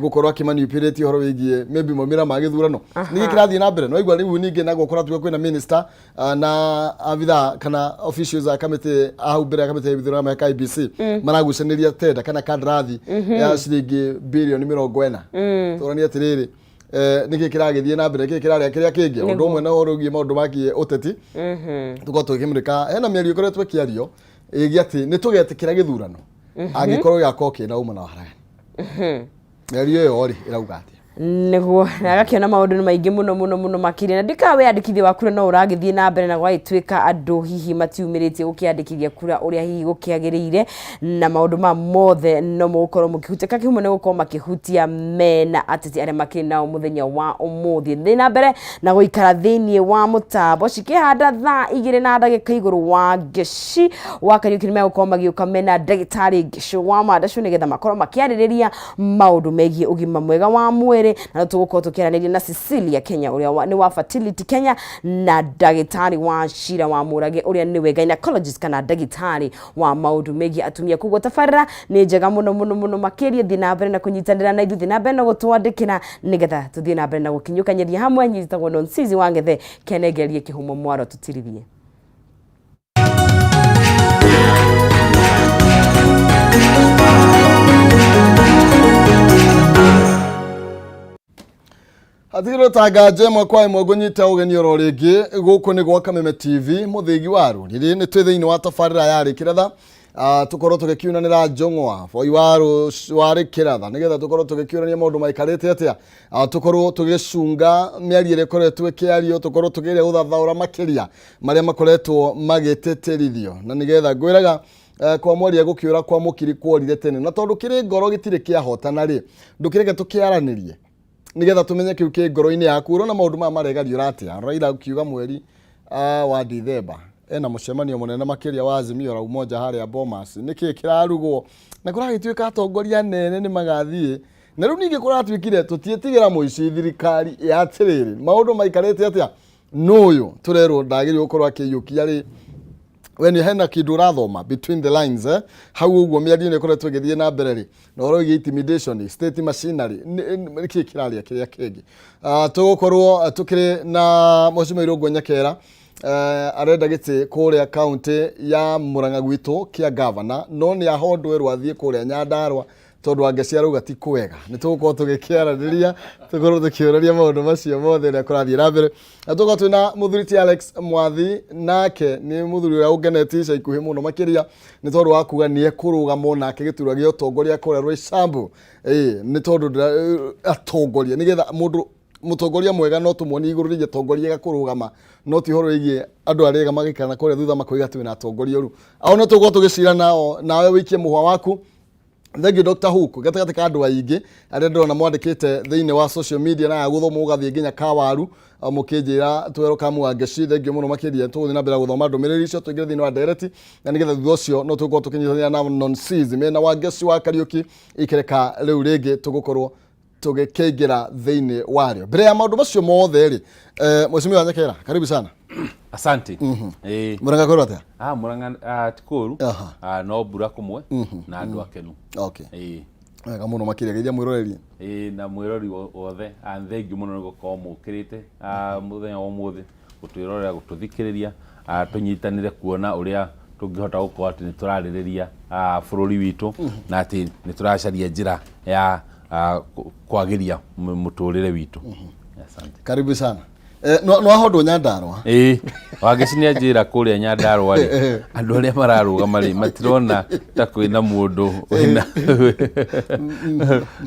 Gũkorwo akĩmanipulate ũhoro wĩgiĩ maybe maumĩrĩra ma gĩthurano. Nĩkĩ kĩrathiĩ na mbere? Nĩwaigua rĩu ningĩ naguo kũratuĩka kwĩna minister na abithaa kana officials a kamĩtĩ a hau mbere ya kamĩtĩ ya gĩthurano ya IEBC maragucanĩria tenda kana kandarathi ya ciringi birioni 40. Tũranie atĩrĩrĩ, nĩkĩ kĩragĩthiĩ na mbere, nĩkĩ kĩrarĩa kĩrĩa kĩngĩ, ũndũ ũmwe na ũhoro wĩgiĩ maũndũ ma kĩ ũteti. Tũkorwo tũgĩkĩmũrĩka hena mĩario ĩkoretwo ĩkĩario ĩgiĩ atĩ nĩ tũgetĩkĩra gĩthurano angĩkorwo gĩgakorwo kĩna uma na waragania. Mĩario ĩyo rĩ ĩrauga atĩa? Nĩguo, na agakĩona maũndũ nĩ maingĩ mũno mũno mũno makĩria, na ndikaga wĩyandĩkithia wa kura no ũragĩthiĩ na mbere na gwagĩtuĩka andũ hihi matiumĩrĩtie gũkĩandĩkithia kura ũrĩa hihi gũkĩagĩrĩire, na maũndũ ma mothe no mũgũkorwo mũkĩhutia kakĩhumo nĩ gũkorwo makĩhutia mena ateti arĩa makĩrĩ nao mũthenya wa ũmũthĩ. Thiĩ na mbere na gũikara thĩinĩ wa mũtambo cikĩhanda thaa 2 na ndagĩka igũrũ wa Ngeci wa Kariũki nĩ megũkorwo magĩũka mena ndagĩtarĩ Ngeci wa Mandacũ nĩgetha makorwo makĩarĩrĩria maũndũ megiĩ ũgima mwega wa mwĩrĩ, na tũgũkorwo tũkĩaranĩria na Cecilia Kenya ũrĩa nĩ wa Fertility Kenya na ndagĩtarĩ wa Cira wa Mũrage ũrĩa nĩwe gynecologist kana ndagĩtarĩ wa maũndũ megiĩ atumia. Koguo tabarĩra nĩ njega mũno mũno mũno makĩria. Thiĩ na mbere na kũnyitanĩra na ithuĩ, thiĩ na mbere na gũtwandĩkĩra nĩgetha tũthiĩ na mbere na gũkinyũkanĩria hamwe. Nyitagwo Nonsizi wa Ngethe kenengerie kĩhumo mwaro tũtirithie. Hatigĩrwo tanganja ĩmwe kwa ĩmwe ngũnyita ũgeni oro rĩngĩ gũkũ nĩ gwa Kameme TV mũthĩgi wa rũrĩrĩ. Nĩ twĩ thĩinĩ wa tabarĩra ya Rĩkĩratha. Tũkorwo tũgĩkiunanĩra njũng'wa boi wa wa Rĩkĩratha nĩgetha tũkorwo tũgĩkiũrania maũndũ maikarĩte atĩa, tũkorwo tũgĩcunga mĩario ĩrĩa ĩkoretwo ĩkĩario, tũkorwo tũkĩgeria gũthathaũra makĩria marĩa makoretwo magĩtĩtĩrithio, na nĩgetha ngwĩraga kwa mwaria gũkĩũra kwa mũkiri kworire tene, na tondũ kĩrĩ ngoro gĩtirĩ kĩahotana rĩ, ndũkĩreke tũkĩaranĩrie nigetha tumenye kiu ki ngoro-inĩ yaku. Urona maundu maya maregariũra atia? Raila ukiuga mweri wa Dithemba ena mũcemanio mũnene makĩria wa Azimio la Umoja harĩa Bomas. Nĩkĩ kĩrarugwo na kũragĩtuĩka atongoria anene nĩ magathiĩ, na rĩu ningĩ kũratuĩkire tũtiĩtigĩra mũici thirikari ya atĩrĩrĩ, maũndũ maikarĩte atĩa? Nũyũ tũrerwo ndagĩrĩirwo gũkorwo akĩiyũkia rĩ, we nĩ hena kĩndũ ũrathoma between the lines, eh? Hau ũguo mĩario nĩ ĩkoretwo ĩgĩthiĩ na mbere rĩ, na ũhoro wĩgiĩ intimidation, state machinery, nĩkĩ kĩrarĩa kĩrĩa kĩngĩ? Tũgũkorwo tũkĩrĩ na Mheshimiwa Irũngũ Nyakera, arenda gĩtĩ kũrĩa kaunti ya Murang'a gwitũ kĩa gavana, no nĩ ahondwerwo athiĩ kũrĩa Nyandarua tondũ Wangeci arauga ti kwega. Nĩ tũgũkorwo tũgĩkĩaranĩria, tũkorwo tũkĩũrania maũndũ macio mothe ũrĩa kũrathiĩ na mbere, na tũgũkorwo twĩna mũthuri ti Alex Mwathi, nake nĩ mũthuri ũrĩa ũngenetie ica ikuhĩ mũno makĩria nĩ tondũ wa kuga nĩ ekũrũgama nake gĩturwa gĩa ũtongoria kũrĩa Roysambu. Ĩĩ, nĩ tondũ atongoria nĩgetha mũndũ mũtongoria mwega no tũmuonie igũrũ rĩgiĩ atongoria ega kũrũgama, no ti ũhoro wĩgiĩ andũ arĩa ega magĩikara na kũrĩa thutha makoiga twĩna atongoria ũru. Ao no tũgũkorwo tũgĩcira nao, nawe wĩikie mũhwa waku. Thank you Dr. Hook gatagatĩ ka andũ aingĩ arĩa ndĩrona mwandĩkĩte thĩinĩ wa social media na ya gũthoma ũgathiĩ nginya kawaru, mũkĩnjĩra twelcome Wangeci. Thank you mũno makĩria. Tũgũthiĩ na mbere gũthoma ndũmĩrĩri icio, tũingĩre thĩinĩ wa ndereti, na nĩgetha thutha ũcio no tũgũkorwo tũkĩnyitanĩra na Nonsizi mena Wangeci wa Kariũki ikereka rĩu rĩngĩ tũgũkorwo tũgĩkĩingĩra thĩinĩ warĩo. Mbere ya maũndũ macio mothe rĩ, Mheshimiwa Nyakera, karibu sana. Asante. Mũrang'a kwĩrwo atĩa? Ah, Murang'a ti kũru. Ah, no mbura kũmwe na andũ akenu. Wega mũno makĩria. Geithia mwĩroreri. Ĩĩ, na mwĩrori wothe, thank you mũno nĩ gũkorwo mũkĩrĩte mũthenya wa ũmũthĩ gũtwĩrorera, gũtũthikĩrĩria, tũnyitanĩre kuona ũrĩa tũngĩhota gũkorwo atĩ nĩ tũrarĩrĩria bũrũri witũ na atĩ nĩ tũracaria njĩra ya kwagĩria mũtũrĩre witũ. Asante. Karibu sana. No ahondwo Nyandarua. Ĩĩ, Wangeci nĩ anjĩra kũrĩa Nyandarua rĩ, andũ arĩa mararũgama rĩ, matirona ta kwĩna mũndũ wĩna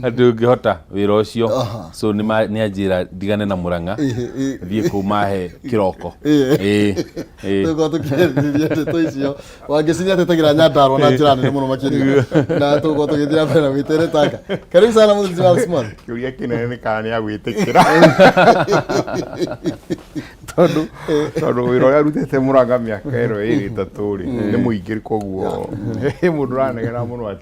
atĩ ũngĩhota wĩra ũcio. So nĩ anjĩra ndigane na Murang'a, thiĩ kũu mahe kĩroko. Ĩĩ. Tũgũkorwo tũkĩarĩrĩria ndeto icio. Wangeci nĩ atetagĩra Nyandarua na njĩra nene mũno makĩria, na tũgũkorwo tũgĩthiĩ na mbere na gwĩteretanga. Karibu sana mũthuri Alex Mwangi. Kĩũria kĩnene nĩ kana nĩ agwĩtĩkĩra, tondũ wĩra ũrĩa arutĩte Murang'a mĩaka ĩno ĩrĩ ĩtatũ rĩ nĩ mũingĩ, koguo mũndũ ũranegena mũno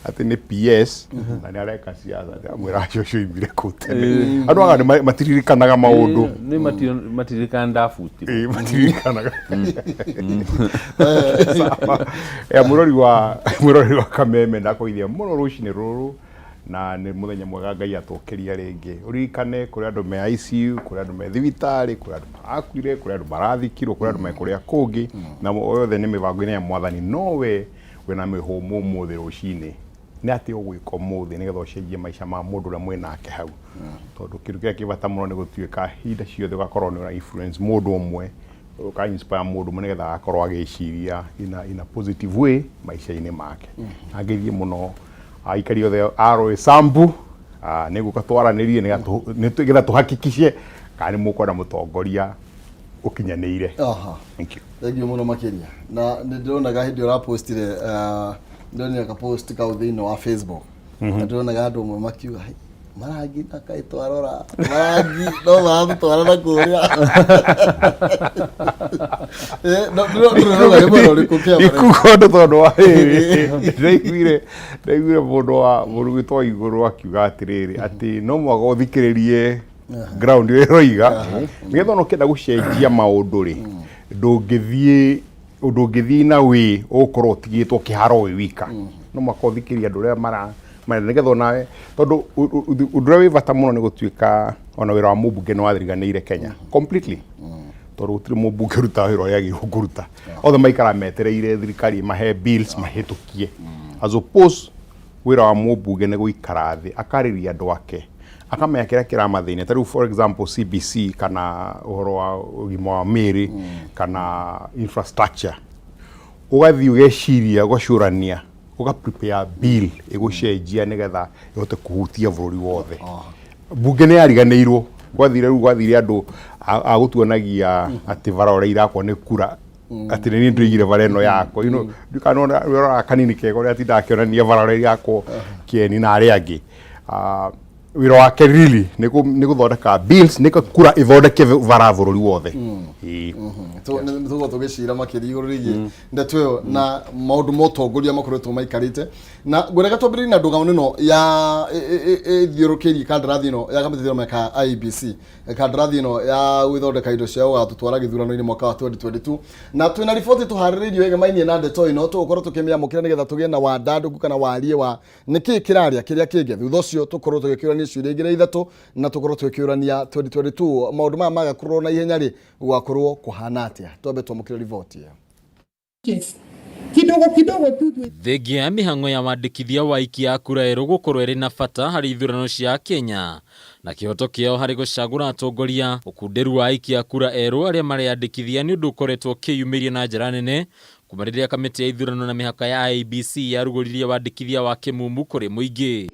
atĩ nĩ PS na nĩ areka siasa, ndĩramwĩra acio ũcio oimire kũu tene. Andũ aya nĩ matiririkanaga maũndũ. Nĩ matiririkana ndabutirwo. Ĩĩ, matiririkanaga. Sawa. Mwĩrori wa Kameme, ndakũgeithia mũno rũcinĩ rũrũ. Na nĩ mũthenya mwega Ngai atũkĩria rĩngĩ. Ũririkane kũrĩ andũ me ICU, kũrĩ andũ me thibitarĩ, kũrĩ andũ marakuire, kũrĩ andũ marathikirwo, kũrĩ andũ me kũrĩa kũngĩ, na yothe nĩ mĩbango-inĩ ya Mwathani. No we wĩna mĩhũmũ ũmũthĩ rũcinĩ, nĩ atĩa ũgwĩka ũmũthĩ nĩgetha ũcenjie maica ma mũndũ ũrĩa mwĩ nake hau? Tondũ kĩndũ kĩrĩa kĩ bata mũno nĩ gũtuĩka hinda ciothe ũgakorwo nĩ ũra influence mũndũ ũmwe, ũka inspire mũndũ ũmwe nĩgetha agakorwo agĩciria in a positive way maica-inĩ make. Na ngeithie mũno aikari othe a Roysambu, nĩ ngũka twaranĩrie nĩgetha tũhakikice kana nĩ mũkwenda mũtongoria ũkinyanĩire. Thank you. Thank you mũno makĩria. Na nĩ ndĩronaga hĩndĩ ũrapostire, ndĩronire ka post kau thĩinĩ wa Facebook. Na ndĩronaga andũ amwe makiuga, "Hey, marangi na kaĩ twarora marangi no maratũtwara na kũrĩa." Ndĩrona nĩ mwena ũrĩkũ kĩama? Ikuga ũndũ tondũ wa rĩrĩ, ndaiguire mũndũ wa mũrugĩtwo wa igũrũ akiuga atĩrĩrĩ, atĩ no mũhaka ũthikĩrĩrie ground ĩrĩa ĩroiga nĩgetha ona ũkĩenda gũcenjia maũndũ rĩ, ndũngĩthiĩ na wĩ ũgũkorwo ũtigĩtwo kĩharo wĩ wika. No mũhaka ũthikĩrĩrie andũ arĩa mara nĩgetha onawe, tondũ ũndũ ũrĩa wĩ bata mũno nĩ gũtuĩka ona wĩra wa mũmbunge nĩ wathiriganĩire Kenya completely, tondũ gũtirĩ mũmbunge ũrutaga wĩra ũrĩa agĩrĩirwo kũruta. Othe maikara metereire thirikari ĩmahe bills mahĩtũkie, as opposed wĩra wa mũmbunge nĩ gũikara thĩ akarĩria andũ ake, akamenya kĩrĩa kĩramathĩnia. Ta rĩu, for example, CBC kana ũhoro wa ũgima wa mĩĩrĩ kana infrastructure, ũgathiĩ ũgeciria, ũgacũrania, ũga prepare bill ĩgũcenjia nĩgetha ĩhote kũhutia bũrũri wothe. Bunge nĩ yariganĩirwo. Gwathire rĩu gwathire andũ a gũtuonagia atĩ bara ũrĩa irakwo nĩ kura, atĩ nĩ niĩ ndĩigire bara ĩno yakwa. Ndikana ũroraga kanini kega ũrĩa atindaga akĩonania bara ũrĩa irakwo kĩeni na arĩa angĩ. Wĩra wake really nĩ gũthondeka bills nĩ kura ĩthondeke bara bũrũri wothe. Ĩĩ. Nĩ tũgũkorwo tũgĩcira makĩria igũrũ rĩgiĩ ndeto ĩyo na maũndũ ma ũtongoria makoretwo maikarĩte. Na ngwendaga twambĩrĩrie na ndũgano ĩno ya ĩthiũrũkĩirie kandarathi ĩno ya kamĩtĩ ĩno ka IEBC, kandarathi ĩno ya gwĩthondeka indo cia gũgatũtwara gĩthurano-inĩ mwaka wa 2022. Na twĩna riboti tũharĩrĩirio ĩgemainie na ndeto ĩno, tũgũkorwo tũkĩmĩamũkĩra nĩgetha tũgĩe na wandandũku kana wariĩ wa nĩkĩ kĩraria kĩrĩa kĩngĩ. Thutha ũcio tũkorwo tũgĩkĩũrania ciũria igĩrĩ ithatũ, na tũkorwo tũgĩkĩũrania 2022 maũndũ maya magakorwo na ihenya rĩ, gũgakorwo kũhana atĩa. Twambe twamũkĩre riboti ĩyo. Kidogo kidogo tu. Thengia ya mĩhang'o ya wandĩkithia wa aikia a kura erũ gũkorwo ĩrĩ na bata harĩ ithurano cia Kenya na kĩhoto kĩao harĩ gũcagũra atongoria, ũkunderu wa aikia a kura erũ arĩa mareyandĩkithia nĩ ũndũ ũkoretwo ũkĩyumĩria na njĩra nene kuma rĩrĩa kamĩtĩ ya ithurano na mĩhaka ya IEBC yarugũririe wandĩkithia wa kĩmumu kũrĩ mũingĩ.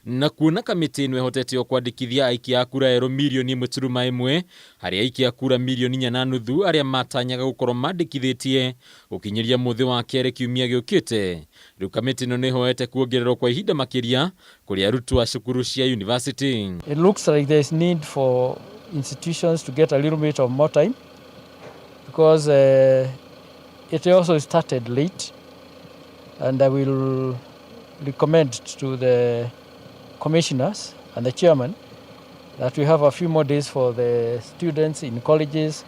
Na kuona kamĩtĩ ĩno ĩhotete o kwandĩkithia aikia a kura erũ mirioni ĩmwe turuma ĩmwe harĩ aikia a kura mirioni inya na nuthu arĩa matanyaga gũkorwo mandĩkithĩtie gũkinyĩria mũthĩ wa kerĩ kiumia gĩũkĩte. Rĩu kamĩtĩ ĩno nĩ ĩhoete kuongererwo kwa ihinda makĩria kũrĩ arutwo a cukuru cia university. It looks like there is need for institutions to get a little bit of more time because it also started late, and I will recommend to the commissioners and the chairman that we have a few more days for the students in colleges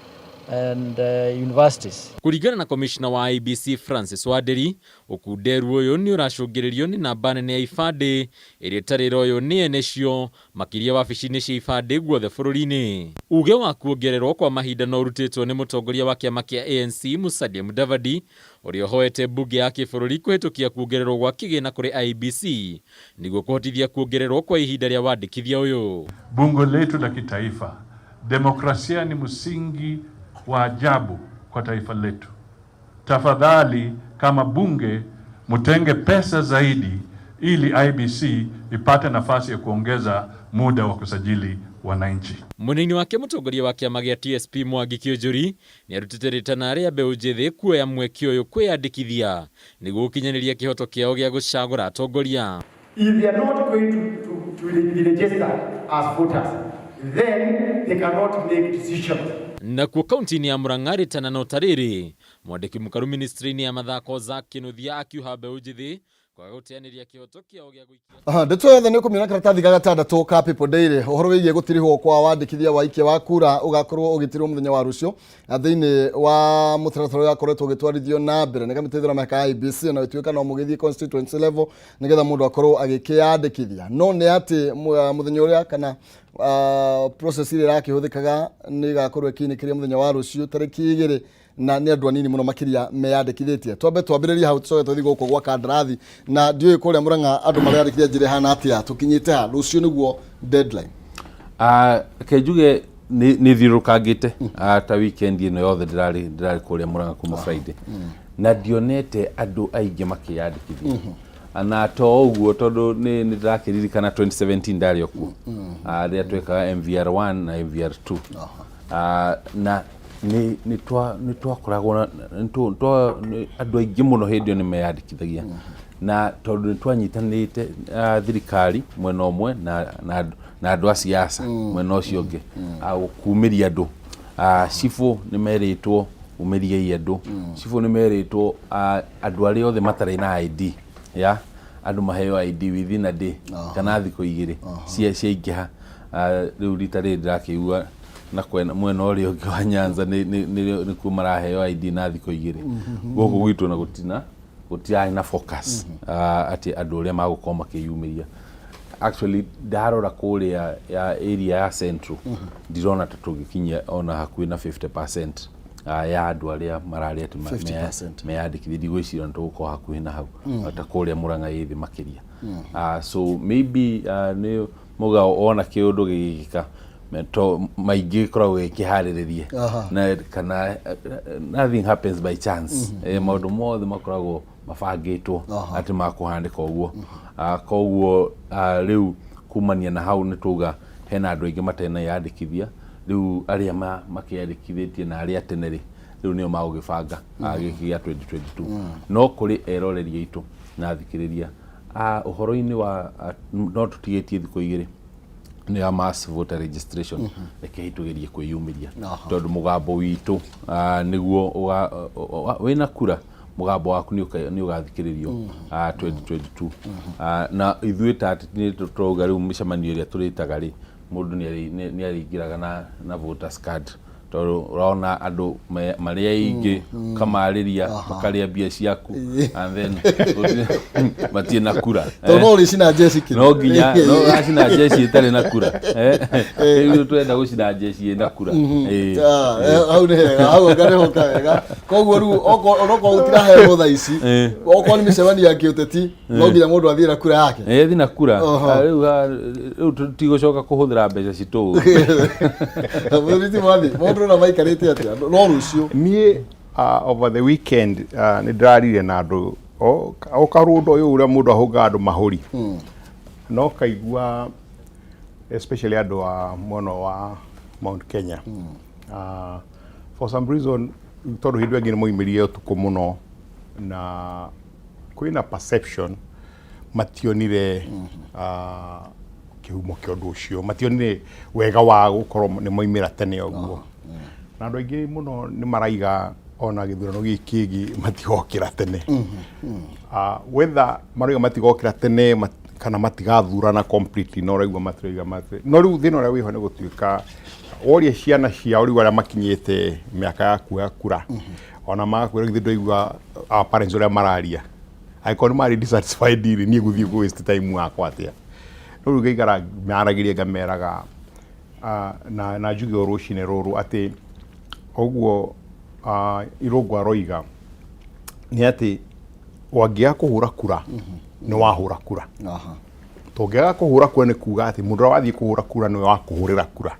and universities. Kũringana na Commissioner wa IEBC Francis Wanderi, ũkunderu ũyũ nĩ ũracũngĩrĩrio nĩ namba nene ya ibandĩ ĩrĩa ĩtarĩ ĩroywo nĩ ene cio, makĩria wabici-inĩ cia ibandĩ guothe bũrũri-inĩ. Uge wa kuongererwo kwa mahinda no ũrutĩtwo nĩ mũtongoria wa kĩama kĩa ANC Musalia Mudavadi, ũrĩa ũhoete mbunge ya kĩbũrũri kũhĩtũkia kuongererwo gwa kĩgĩna kũrĩ IEBC nĩguo kũhotithia kuongererwo kwa ihinda rĩa wandĩkithia ũyũ. Bunge letu la kitaifa, demokrasia ni msingi wa ajabu kwa taifa letu. Tafadhali kama bunge mutenge pesa zaidi ili IEBC ipate nafasi ya kuongeza muda wa kusajili wananchi. Mwena-inĩ wake mũtongoria wa kĩama gĩa TSP Mwangi Kĩũnjũri nĩ arutĩte rĩtana rĩa mbeũ njĩthĩ kuoya mweke ũyũ kwĩyandĩkithia nĩguo gũkinyanĩria kĩhoto kĩao gĩa gũcagũra atongoria. If they are not going to be registered as voters, then they cannot make decisions. Nakuo kaunti-inĩ ya Murang'a rĩtana no ta rĩrĩ, mwandĩki mũkaru ministry-inĩ ya mathako Zack Kinuthia akiuha mbeũ njĩthĩ Kwaga gũteanĩria kĩhoto kĩao gĩa gũikia Aha, ndeto yothe nĩ ũkũmĩona karatathi ga gatandatũ ka People Daily ũhoro wĩgiĩ gũtirihwo kwa wandĩkithia wa aikia wa kura ũgakorwo ũgĩtirwo mũthenya wa rũciũ na thĩinĩ wa mũtaratara ũrĩa wakoretwo ũgĩtwarithio na mbere nĩ kamĩtĩ ithurano ya IEBC ona gũtuĩka no mũgĩthiĩ constituency level nĩgetha mũndũ akorwo agĩkĩyandĩkithia no nĩ atĩ mũthenya ũrĩa kana process ĩrĩa ĩrakĩhũthĩkaga nĩ ĩgakorwo ĩkĩinĩkĩria mũthenya wa rũciũ tarĩki 2 na nĩ andũ anini mũno makĩria meyandĩkithĩtie. Twambe twambĩrĩrie hau tũcoke tũthiĩ gũkũ gwa kandarathi na ndiũĩ kũrĩa Mũrang'a andũ mareyandĩkithia njĩra ĩhana atĩa tũkinyĩte ha rũciũ nĩguo deadline. Reke njuge nĩ thiũrũrũkangĩte ta weekend ĩno yothe ndĩrarĩ ndĩrarĩ kũrĩa Mũrang'a kuma Friday na ndionete andũ aingĩ makĩyandĩkithia na to ũguo tondũ nĩ nĩ ndĩrakĩririkana 2017 ndarĩ o kuo rĩrĩa twekaga MVR1 na MVR2 na nĩ nĩ twa nĩ twakoragwo na nĩ tũ- twa- nĩ- andũ aingĩ mũno hĩndĩ ĩyo nĩ meyandĩkithagia na tondũ nĩ twanyitanĩte thirikari mwena ũmwe na na andũ- na andũ a siasa mwena ũcio ũngĩ kumĩria andũ. Cibũ nĩ merĩtwo umĩriai andũ, cibũ nĩ merĩtwo andũ arĩa othe matarĩ na ID ya andũ maheo ID within a day kana thikũ 2 cia ciaingĩha. Rĩu rita rĩrĩ ndĩrakĩigua na kwena mwena ũrĩa ũngĩ wa Nyanza nĩkuo maraheo ID na thikũ 2. Gũkũ gwitũ na gũtina gũtirarĩ na focus atĩ andũ ũrĩa magũkorwo makĩyumĩria. Actually ndarora kũrĩa ya area ya Central ndirona ta tũngĩkinyia ona hakuhĩ na 50% ya andũ arĩa mararĩ atĩ 50%. meyandĩkithie, ndigwĩciria nĩ tũgũkorwo hakuhĩ na hau ta kũrĩa Mũrang'a ĩ thĩ makĩria. So maybe nĩ muga wona kĩũndũ gĩgĩkĩka to maingĩ gĩkoragwo gĩkĩharĩrĩrie na kana nothing happens by chance. Maũndũ mothe makoragwo mabangĩtwo atĩ makũhanĩka ũguo. Koguo rĩu kumania na hau nĩ tuga hena andũ aingĩ mateneyandĩkithia. Rĩu arĩa makĩyandĩkithĩtie na arĩa tene rĩ, rĩu nĩo magũgĩbanga gĩkĩ gĩa 2022. No kũrĩ eroreri aitũ na athikĩrĩria ũhoro-inĩ wa no tũtigĩtie thikũ 2 nĩ ya mass voter registration, rekei tũgerie kwĩyumĩria tondũ mũgambo witũ nĩguo wĩna kura mũgambo waku nĩ ũgathikĩrĩrio 2022. Na ithuĩ ta ateti nĩ tũrauga rĩu mĩcemanio ĩrĩa tũrĩtaga rĩ, mũndũ nĩ arĩingĩraga na voters card tondũ ũrona andũ marĩ aingĩ ũkamarĩria makarĩa mbia ciaku and then matirĩ na kura. Tondũ no ũrĩcina njeci kĩ No nginya no ũracina njeci ĩtarĩ na kura. Rĩu twenda gũcina njeci ĩna kura. Hau nĩ hega, hau anga nĩho wega. Koguo rĩu onokorwo gũtiraheanwo thaa ici, okorwo nĩ mĩcemanio ya kĩũteti, no nginya mũndũ athiĩ na kura yake. Ĩĩ, na kura. Rĩu tũtigũcoka kũhũthĩra mbeca citũ ũru. Mũthuri ti mwathi, maũndũ na maikarĩte atĩa no rũciũ? Niĩ over the weekend nĩ ndĩrarire na andũ o karũndo ũyũ ũrĩa mũndũ ahũngaga andũ mahũri no kaigua especially andũ a mwena wa Mount Kenya for some reason tondũ hĩndĩ ĩyo angĩ nĩ moimĩrire ũtukũ mũno na kwĩna perception mationire kĩhumo kĩa ũndũ ũcio, mationire wega wa gũkorwo nĩ moimĩra tene ũguo, na andũ aingĩ mũno nĩ maraiga ona gĩthurano gĩkĩ kĩngĩ matigokĩra tene. Whether marauga matigokĩra tene kana matigathurana completely, no ũraigua matirauga no rĩu thĩna ũrĩa wĩho nĩ gũtuĩka woria ciana ciao rĩu arĩa makinyĩte mĩaka ya kuoya kura ona magakwĩra githĩ ndwaigua our parents ũrĩa mararia, angĩkorwo nĩ marĩ dissatisfied rĩ, niĩ gũthiĩ kũ waste time wakwa atĩa? No rĩu ngaikara maragĩria ngameraga na njuge o rũcinĩ rũrũ atĩ ũguo Irũngũ aroiga nĩ atĩ wangĩaga kũhũra kura nĩ wahũra kura. Tũngĩaga kũhũra kura nĩ kuga atĩ mũndũ ũrĩa wathiĩ kũhũra kura nĩwe wa kũhũrĩra kura.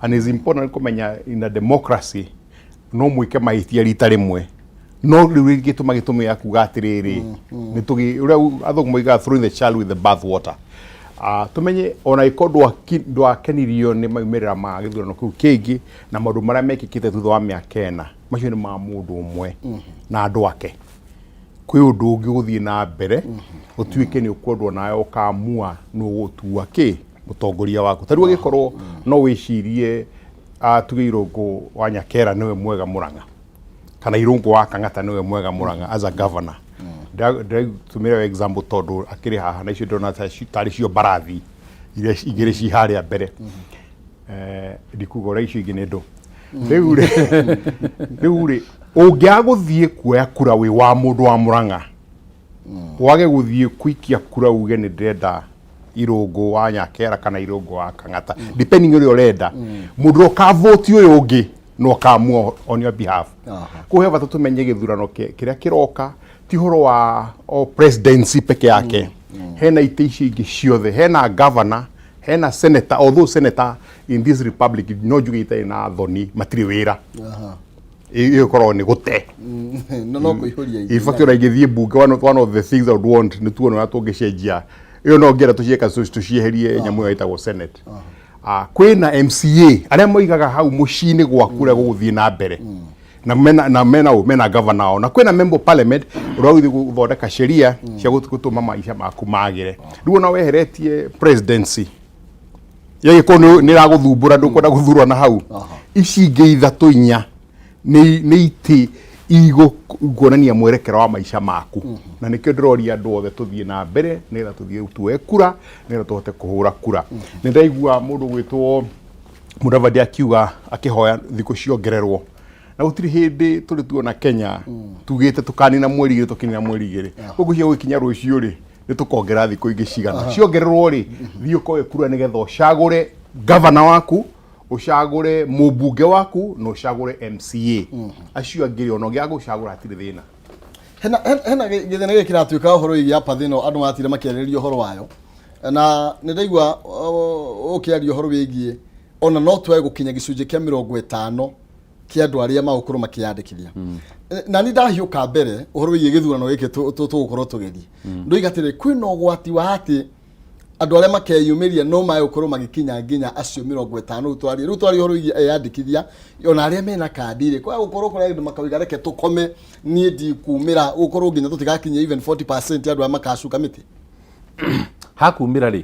And it's important kũmenya in a democracy no mwĩke mahĩtia rita rĩmwe, no rĩu rĩngĩtũma gĩtũmi ya kuga atĩrĩrĩ nĩ tũgĩ ũrĩa athũngũ moigaga throwing the child with the bath water. Tũmenye ona ĩkorwo ndwakenirio nĩ maumĩrĩra ma gĩthurano kĩu kĩngĩ na maũndũ marĩa mekĩkĩte thutha wa mĩaka 4, macio nĩ ma mũndũ ũmwe na andũ ake. Kwĩ ũndũ ũngĩ ũgũthiĩ na mbere ũtuĩke nĩ ũkwendwo nawe ũkamua nĩ ũgũtua kĩ mũtongoria waku. Ta rĩu angĩkorwo no wĩcirie tuge Irũngũ wa Nyakera nĩwe mwega Mũrang'a kana Irũngũ wa Kang'ata nĩwe mwega Mũrang'a as a governor. Ndĩratũmĩra example tondũ akĩrĩ haha na icio ndĩrona tarĩ cio mbarathi iria igĩrĩ ci harĩa mbere. Ndikuga ũrĩa icio ingĩ nĩ ndũ. Rĩu rĩ ũngĩaga gũthiĩ kuoya kura wĩ wa mũndũ wa Mũrang'a, wage gũthiĩ kũikia kura uge nĩ ndĩrenda Irũngũ wa Nyakera kana Irũngũ wa Kang'ata, depending ũrĩa ũrenda, mũndũ ũrĩa ũkavoti ũyũ ũngĩ no akamua on your behalf. Koguo he bata tũmenye gĩthurano kĩrĩa kĩroka ti ũhoro wa o presidency peke yake. Hena itĩ icio ingĩ ciothe, hena governor, hena senator, although senator in this republic no njuge itarĩ na thoni, matirĩ wĩra. Ĩyo ĩkoragwo nĩ gũte. No kũihũria ingĩ. In fact, ona ingĩthiĩ mbunge, one of the things I would want nĩ tuone ũrĩa tũngĩcenjia ĩyo, no ngĩenda tũciĩka tũcieherie nyamũ ĩyo ĩtagwo senate. Kwĩna MCA arĩa moigaga hau mũciĩ-inĩ gwaku ũrĩa gũgũthiĩ na mbere, na mena ũ mena governor wao, na kwĩna member of parliament ũrĩa ũgũthiĩ gũthondeka sheria cia gũtũma maica maku magĩre. Rĩu ona weheretie presidency yagĩkorwo nĩ ĩragũthumbũra, ndũkwenda gũthurwo na hau, ici ingĩ ithatũ inya nĩ itĩ igũkuonania mwerekera wa maica maku. Na nĩkĩo ndĩroria andũ othe tũthiĩ na mbere nĩgetha tũthiĩ tuoe kura, nĩgetha tũhote kũhũra kura. Nĩ ndaigua mũndũ gwĩtwo Mudavadi akiuga, akĩhoya thikũ ciongererwo, na gũtirĩ hĩndĩ tũrĩ tuona Kenya tugĩte tũkanina mweri 2, tũkinina mweri 2. Koguo cia gũgĩkinya rũciũ rĩ, nĩ tũkongera thikũ ingĩ cigana? Ciongererwo rĩ, thiĩ ũkoe kura nĩgetha ũcagũre gavana waku, ũcagũre mũmbunge waku na ũcagũre MCA. Acio angĩ rĩ, ona ũngĩaga gũcagũra hatirĩ thĩna. Hena gĩthĩna gĩkĩ kĩratuĩka ũhoro wĩgiĩ apathy ĩno andũ maratire makĩarĩrĩria ũhoro wayo, na nĩ ndaigua ũkĩaria ũhoro wĩgiĩ ona no twage gũkinya gĩcunjĩ kĩa 50 kĩa andũ arĩa magũkorwo makĩyandĩkithia. Na nĩ ndahiũka mbere ũhoro wĩgiĩ gĩthurano gĩkĩ tũgũkorwo tũgĩthiĩ, ndoiga atĩrĩ, kwĩna ũgwati wa atĩ andũ arĩa makeyumĩria no mage gũkorwo magĩkinya nginya acio 50. Rĩu twarie ũhoro wĩgiĩ eyandĩkithia, ona arĩa mena kandi rĩ, kwaga gũkorwo kũrĩa andũ makauga reke tũkome, niĩ ndikumĩra, gũkorwo nginya tũtigakinyia even 40% ya andũ arĩa makacuka mĩtĩ. Hakumĩra rĩ,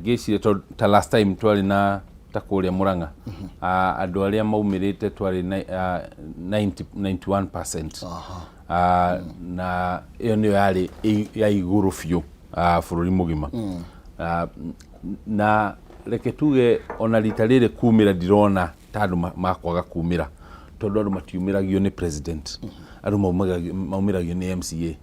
ngĩciria tondũ ta last time twarĩ na ta kũrĩa Mũrang'a, andũ arĩa maumĩrĩte twarĩ na 90 91%. Na ĩyo nĩyo yarĩ ya igũrũ biũ bũrũri mũgima. Na reke tuge ona rita rĩrĩ kumĩra ndirona ta andũ makwaga kumĩra, tondũ andũ matiumĩragio nĩ president, andũ maumĩragio nĩ MCA.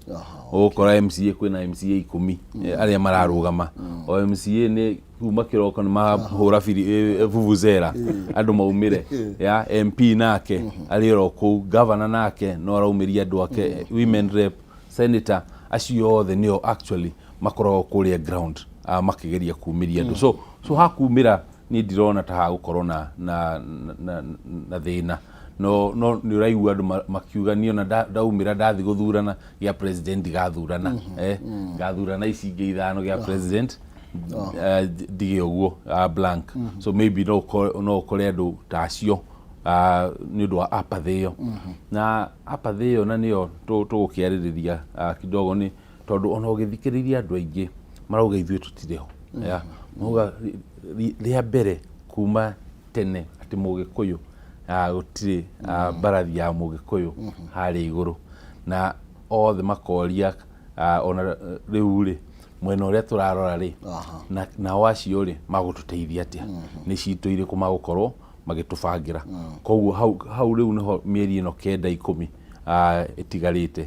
Ũgũkora MCA, kwĩna MCA 10 arĩa mararũgama. O MCA nĩ kuma kĩroko nĩ mahũra biri vuvuzela andũ maumĩre. Ya MP nake arĩ oro kũu, governor nake no araumĩria andũ ake, women rep, senator, acio othe nĩo actually makoragwo kũrĩa ground makĩgeria kumĩria andũ. So hakumĩra niĩ ndirona ta hagũkorwo na thĩna. No nĩ ũraigua andũ makiuga niĩ ona ndaumĩra ndathi gũthurana gĩa president ndigathurana, ngathurana ici ingĩ ithano, gĩa president ndige ũguo blank. So maybe no ũkore andũ ta acio nĩ ũndũ wa apathy ĩyo, na apathy ĩyo na nĩyo tũgũkĩarĩrĩria kidogo, nĩ tondũ ona ũgĩthikĩrĩria andũ aingĩ marauga ithuĩ tũtirĩ ho. Ya, mauga rĩa mbere kuma tene atĩ Mũgĩkũyũ gũtirĩ mbarathi ya Mũgĩkũyũ harĩa igũrũ, na othe makoria ona rĩu rĩ, mwena ũrĩa tũrarora rĩ, nao acio rĩ magũtũteithia atĩa? Nĩ citũ irĩkũ magũkorwo magĩtũbangĩra? Koguo hau rĩu nĩho mĩeri ĩno 9, 10 ĩtigarĩte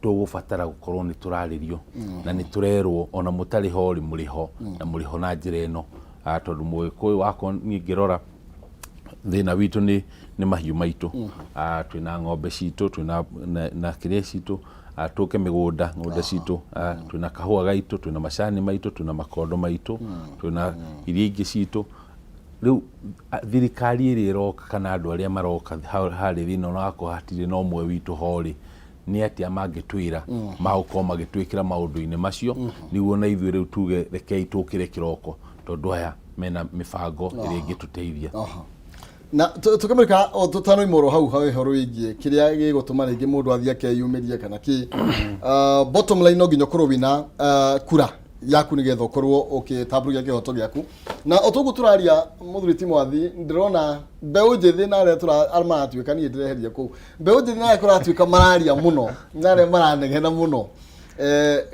tũgũbatara gũkorwo nĩ tũrarĩrio na nĩ tũrerwo ona mũtarĩ ho rĩ, mũrĩ ho na mũrĩ ho na njĩra ĩno. Tondũ Mũgĩkũyũ wakwa niĩ ngĩrora thĩna witũ nĩ mahiũ maitũ. Twĩna ng'ombe citũ, twĩna na kĩrĩa citũ, tũke mĩgũnda, ng'ombe citũ, twĩna kahũa gaitũ, twĩna macani maitũ, twĩna makondo maitũ, twĩna iria ingĩ citũ. Rĩu thirikari ĩrĩa ĩroka kana andũ arĩa maroka harĩa thĩinĩ, ona wakorwo hatirĩ na ũmwe witũ ho rĩ, nĩ atĩa mangĩtwĩra magũkorwo magĩtwĩkĩra maũndũ-inĩ macio, nĩguo na ithuĩ rĩu tuge rekei tũkĩre kĩroko, tondũ aya mena mĩbango ĩrĩa ĩngĩtũteithia. Na tũkĩmũrĩka o tũtanoima oro hau hau ũhoro wĩgiĩ kĩrĩa gĩgũtũma rĩngĩ mũndũ athiĩ akeyumĩrie kana kĩ. Bottom line, no nginya ũkorwo wĩna kura yaku nĩgetha ũkorwo ũkĩtambũrũkia kĩhoto gĩaku. Na o toguo tũraria, mũthuri ti Mwathi, ndĩrona mbeũ njĩthĩ na arĩa maratuĩka, niĩ ndĩreheria kũu mbeũ njĩthĩ na arĩa kũratuĩka mararia mũno na arĩa maranegena mũno.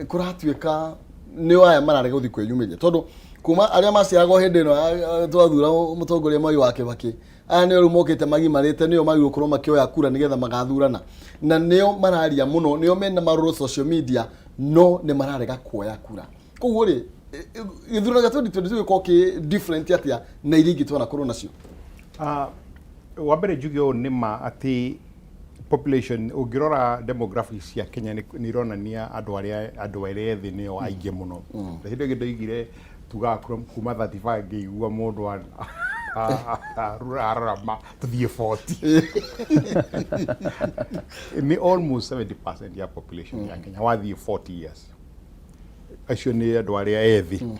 Kũratuĩka nĩo aya mararega gũthiĩ kwĩyumĩria tondũ kuma arĩa maciaragwo hĩndĩ ĩno twathura mũtongoria Mwai wa Kĩbakĩ, aya nĩo rĩu mokĩte magimarĩte, nĩo magĩrĩirwo gũkorwo makĩoya kura nĩgetha magathurana, na nĩo mararia mũno, nĩo mena marũrũ social media, no nĩ mararega kuoya kura. Koguo rĩ, gĩthurano gĩa 2022 gĩkorwo kĩ different atĩa na iria ingĩ twanakorwo nacio? Wa mbere njuge ũũ, nĩ ma atĩ population, ũngĩrora demographics cia Kenya, nĩ ironania andũ arĩa ethĩ nĩo aingĩ mũno. Na hĩndĩ ĩngĩ ndoigire tugaga kuma 35, ngĩigua mũndũ ararama tũthiĩ 40. Nĩ almost 70% ya population ya Kenya wathiĩ 40 years, acio nĩ andũ arĩa ethĩ.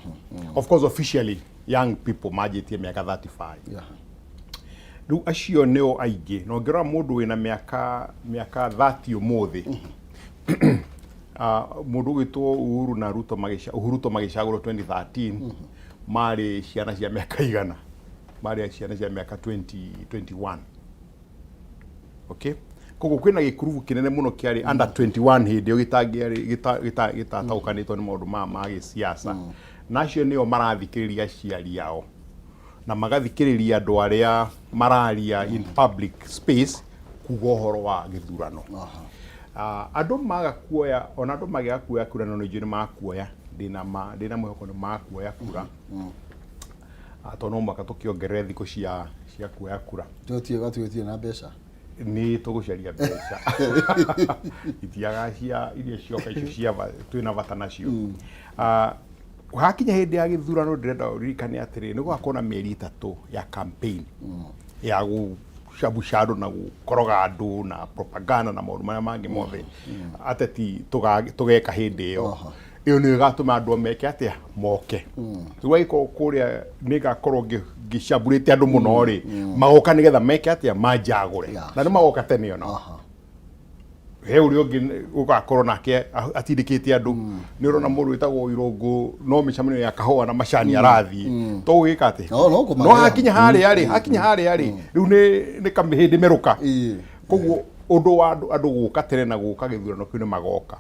Of course, officially young people manjĩtie mĩaka 35. Rĩu acio nĩo aingĩ, na ũngĩrora mũndũ wĩna mĩaka 30 ũmũthĩ, mũndũ ũgwĩtwo Uhuru na Ruto Uhuru Ruto magĩcagũrwo 2013 marĩ ciana cia mĩaka 100, marĩ ciana cia mĩaka 20, 21. Okay, koguo kwĩna gĩkurubu kĩnene mũno kĩarĩ under 21 hĩndĩ ĩyo gĩtangĩarĩ gĩtataũkanĩtwo nĩ maũndũ ma gĩsiasa, na acio nĩo marathikĩrĩria aciari ao na magathikĩrĩria andũ arĩa mararia in public space kuga ũhoro wa gĩthurano. Andũ maga kuoya, ona andũ magĩaga kuoya kura, no nĩ njũĩ nĩ makuoya, ndĩna ma ndĩna mwĩhoko nĩ makuoya kura. Tondũ no mũhaka tũkĩongerere thikũ cia kuoya kura. Tũtie gatuĩtie na mbeca. Nĩ tũgũcaria mbeca, itiaga cia iria cioka icio cia twĩna bata nacio. Hakinya hĩndĩ ya gĩthurano, ndĩrenda ũririkane atĩrĩ, nĩ gũgakorwo na mĩeri 3 ya campaign ya gũcambuca andũ na gũkoroga andũ na propaganda na maũndũ marĩa mangĩ mothe ateti tũgeka hĩndĩ ĩyo. Ĩyo nĩyo ĩgatũma andũ meke atĩa? Moke. Rĩu agĩkorwo kũrĩa nĩ ngakorwo ngĩcamburĩte andũ mũno rĩ, magoka nĩgetha meke atĩa? Manjagũre. Na nĩ magoka tene ona he ũrĩa ũngĩ ũgakorwo nake atindĩkĩte andũ. Nĩ ũrona mũndũ wĩtagwo Irũngũ, no mĩcemanio ya kahũa na macani arathiĩ, to gwĩka atĩ No, no kũmagĩra. No hakinya harĩa rĩ, rĩu nĩ kamĩhĩndĩ merũka. Koguo ũndũ wa andũ gũka tene na gũka gĩthurano kĩu, nĩ magoka.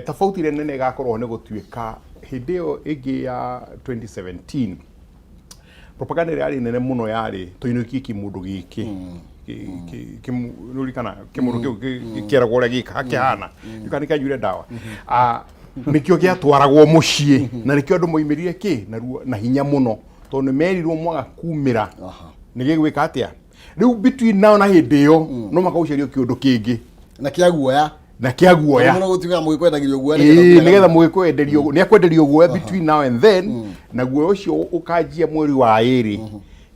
Tofauti ĩrĩa nene ĩgakorwo nĩ gũtuĩka hĩndĩ ĩyo ĩngĩ ya 2017, propaganda ĩrĩa yarĩ nene mũno yarĩ tũinũkie kĩmũndũ gĩkĩ. Nĩũririkana kĩmũndũ kĩu kĩeragwo ũrĩa gĩka kĩhana kana kĩanyuire ndawa? Nĩkĩo gĩatwaragwo mũciĩ na nĩkĩo andũ moimĩrire kĩ na ruo na hinya mũno, tondũ nĩ merirwo mwaga kumĩra nĩ gĩgwĩka atĩa. Rĩu between now na hĩndĩ ĩyo no mũhaka gũcario kĩũndũ kĩngĩ na kĩa guoya. Na kĩa guoya. Mũno gũtuĩkaga mũgĩkwendagĩrio guoya. Nĩgetha mũgĩkwenderio, nĩ akwenderio guoya between now and then, na guoya ũcio ũkanjia mweri wa 2,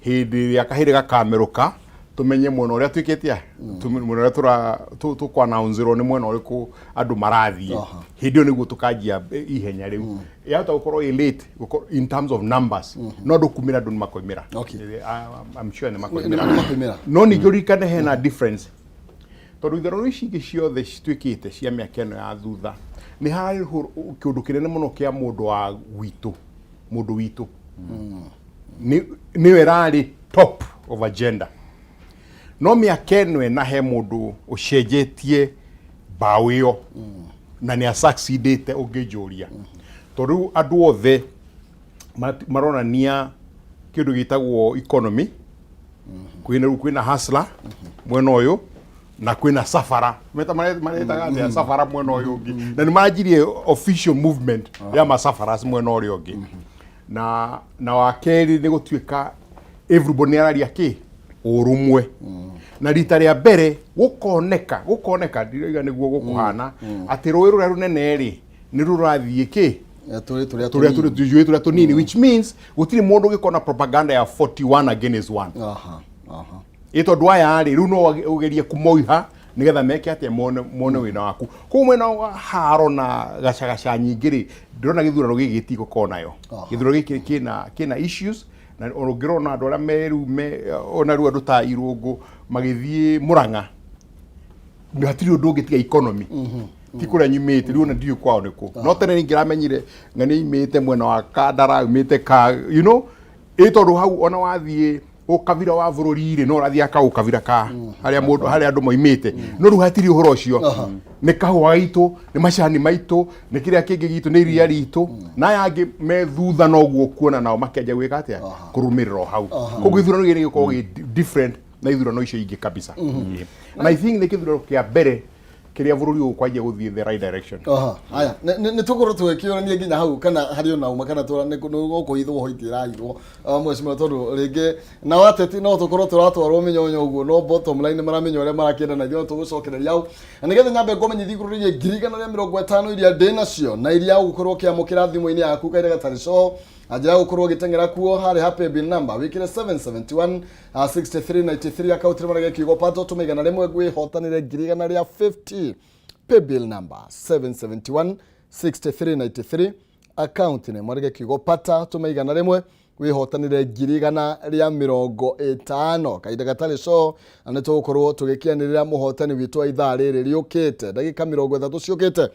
hĩndĩ ĩrĩa kahĩndĩ gakamerũka, tũmenye mwena ũrĩa twĩkĩte, mwena ũrĩa tũkwanaunsĩrwo nĩ mwena ũrĩkũ andũ marathiĩ. Hĩndĩ ĩyo nĩguo tũkanjia ihenya. Rĩu yahota gũkorwo ĩ late in terms of numbers, no andũ kumĩra, andũ nĩ makoimĩra. I'm sure nĩ makoimĩra. Nĩ makoimĩra. No ningĩ ũririkane hena difference, tondũ itherũ ici ingĩ ciothe cituĩkĩte cia mĩaka ĩno ya thutha, nĩ harĩ kĩũndũ kĩnene mũno kĩa mũndũ wa gwitũ, mũndũ witũ nĩyo ĩrarĩ top of agenda. No mĩaka ĩno ĩna he mũndũ ũcenjetie mbaũ ĩyo na nĩ asucceedĩte, ũngĩnjũria, tondũ rĩu andũ othe maronania kĩndũ gĩtagwo economy. Kwĩna rĩu kwĩna hustler mwena ũyũ na kwĩna safara, meta maretaga atĩa, safara mwena ũyũ ũngĩ, na nĩ manjirie official movement ya masafaras mwena ũrĩa ũngĩ. Na wa kerĩ nĩ gũtuĩka everybody nĩ araria kĩ ũrũmwe, na rita rĩa mbere gũkoneka, ndiroiga nĩguo gũkũhana, atĩ rũĩ rũrĩa rũnene rĩ nĩ rũrathiĩ kĩ tũrĩ tũrĩa tũrĩa tũrĩ tũjuĩ tũrĩa tũnini, which means gũtirĩ mũndũ ũngĩkona propaganda ya 41 against 1. aha aha Ĩ tondũ aya rĩ, rĩu no ũgerie kũmoiha nĩgetha meke atĩa? Mone wĩna waku. Koguo mwena wa haro na gacagaca nyingĩ rĩ, ndĩrona gĩthurano gĩkĩ gĩtigũkorwo nayo. Gĩthurano gĩkĩ kĩna issues, na ona ũngĩrona andũ arĩa me rĩu me ona rĩu andũ ta Irũngũ magĩthiĩ Mũrang'a, nĩ hatirĩ ũndũ ũngĩ tiga economy. Ti kũrĩa nyumĩte rĩu, ona ndiũĩ kwao nĩkũ, no tene ningĩramenyire ng'ania imĩte mwena wa Kandara, imĩte ka ĩ tondũ hau ona wathiĩ Ũkabira wa bũrũri rĩ, no ũrathiĩ aka ũkabira ka harĩa mũndũ, harĩa andũ moimĩte, no rĩu hatirĩ ũhoro ũcio. Nĩ kahũa gaitũ, nĩ macani maitũ, nĩ kĩrĩa kĩngĩ gitũ, nĩ iria ritũ, na aya angĩ me thutha noguo kuona nao makĩanjia gwĩka atĩa, kũrũmĩrĩra o hau. Koguo ithurano gĩkĩ gĩkoragwo gĩ different na ithurano icio ingĩ kabisa. And I think nĩ kĩthurano kĩa mbere kĩrĩa bũrũri ũyũ kwanjia gũthiĩ the right direction. Aha, haya, nĩ tũkorwo tũgĩkĩũrania nginya hau kana harĩ ona ũma kana nĩ gũkũhithwo hoiti ĩrahithwo, mheshimiwa, tondũ rĩngĩ nao ateti no tũkorwo tũratwarwo mĩnyonyo ũguo, no bottom line maramenya ũrĩa marakĩenda, na ithuĩ no tũgũcokereria hau. Na nĩgetha nyambe ngũmenyithie igũrũ rĩgiĩ 150,000 iria ndĩ nacio na iria ũgũkorwo ũkĩamũkĩra thimũ-inĩ yaku kahinda gatarĩ coho, na njĩra ya gũkorwo ũgĩteng'era kuo harĩ ha paybill number wĩkĩre 771 6393, akaunti nĩmo kiugo pato, tũme 100 wĩhotanĩre 150,000. Paybill number 771 6393, akaunti nĩ mwarĩge kiugo pata, tũme 100 wĩhotanĩre 150,000. Kahinda gatarĩ co na nĩ tũgũkorwo tũgĩkĩanĩrĩra mũhotani witũ wa ithaa rĩrĩ rĩũkĩte, ndagĩka 30 ciũkĩte,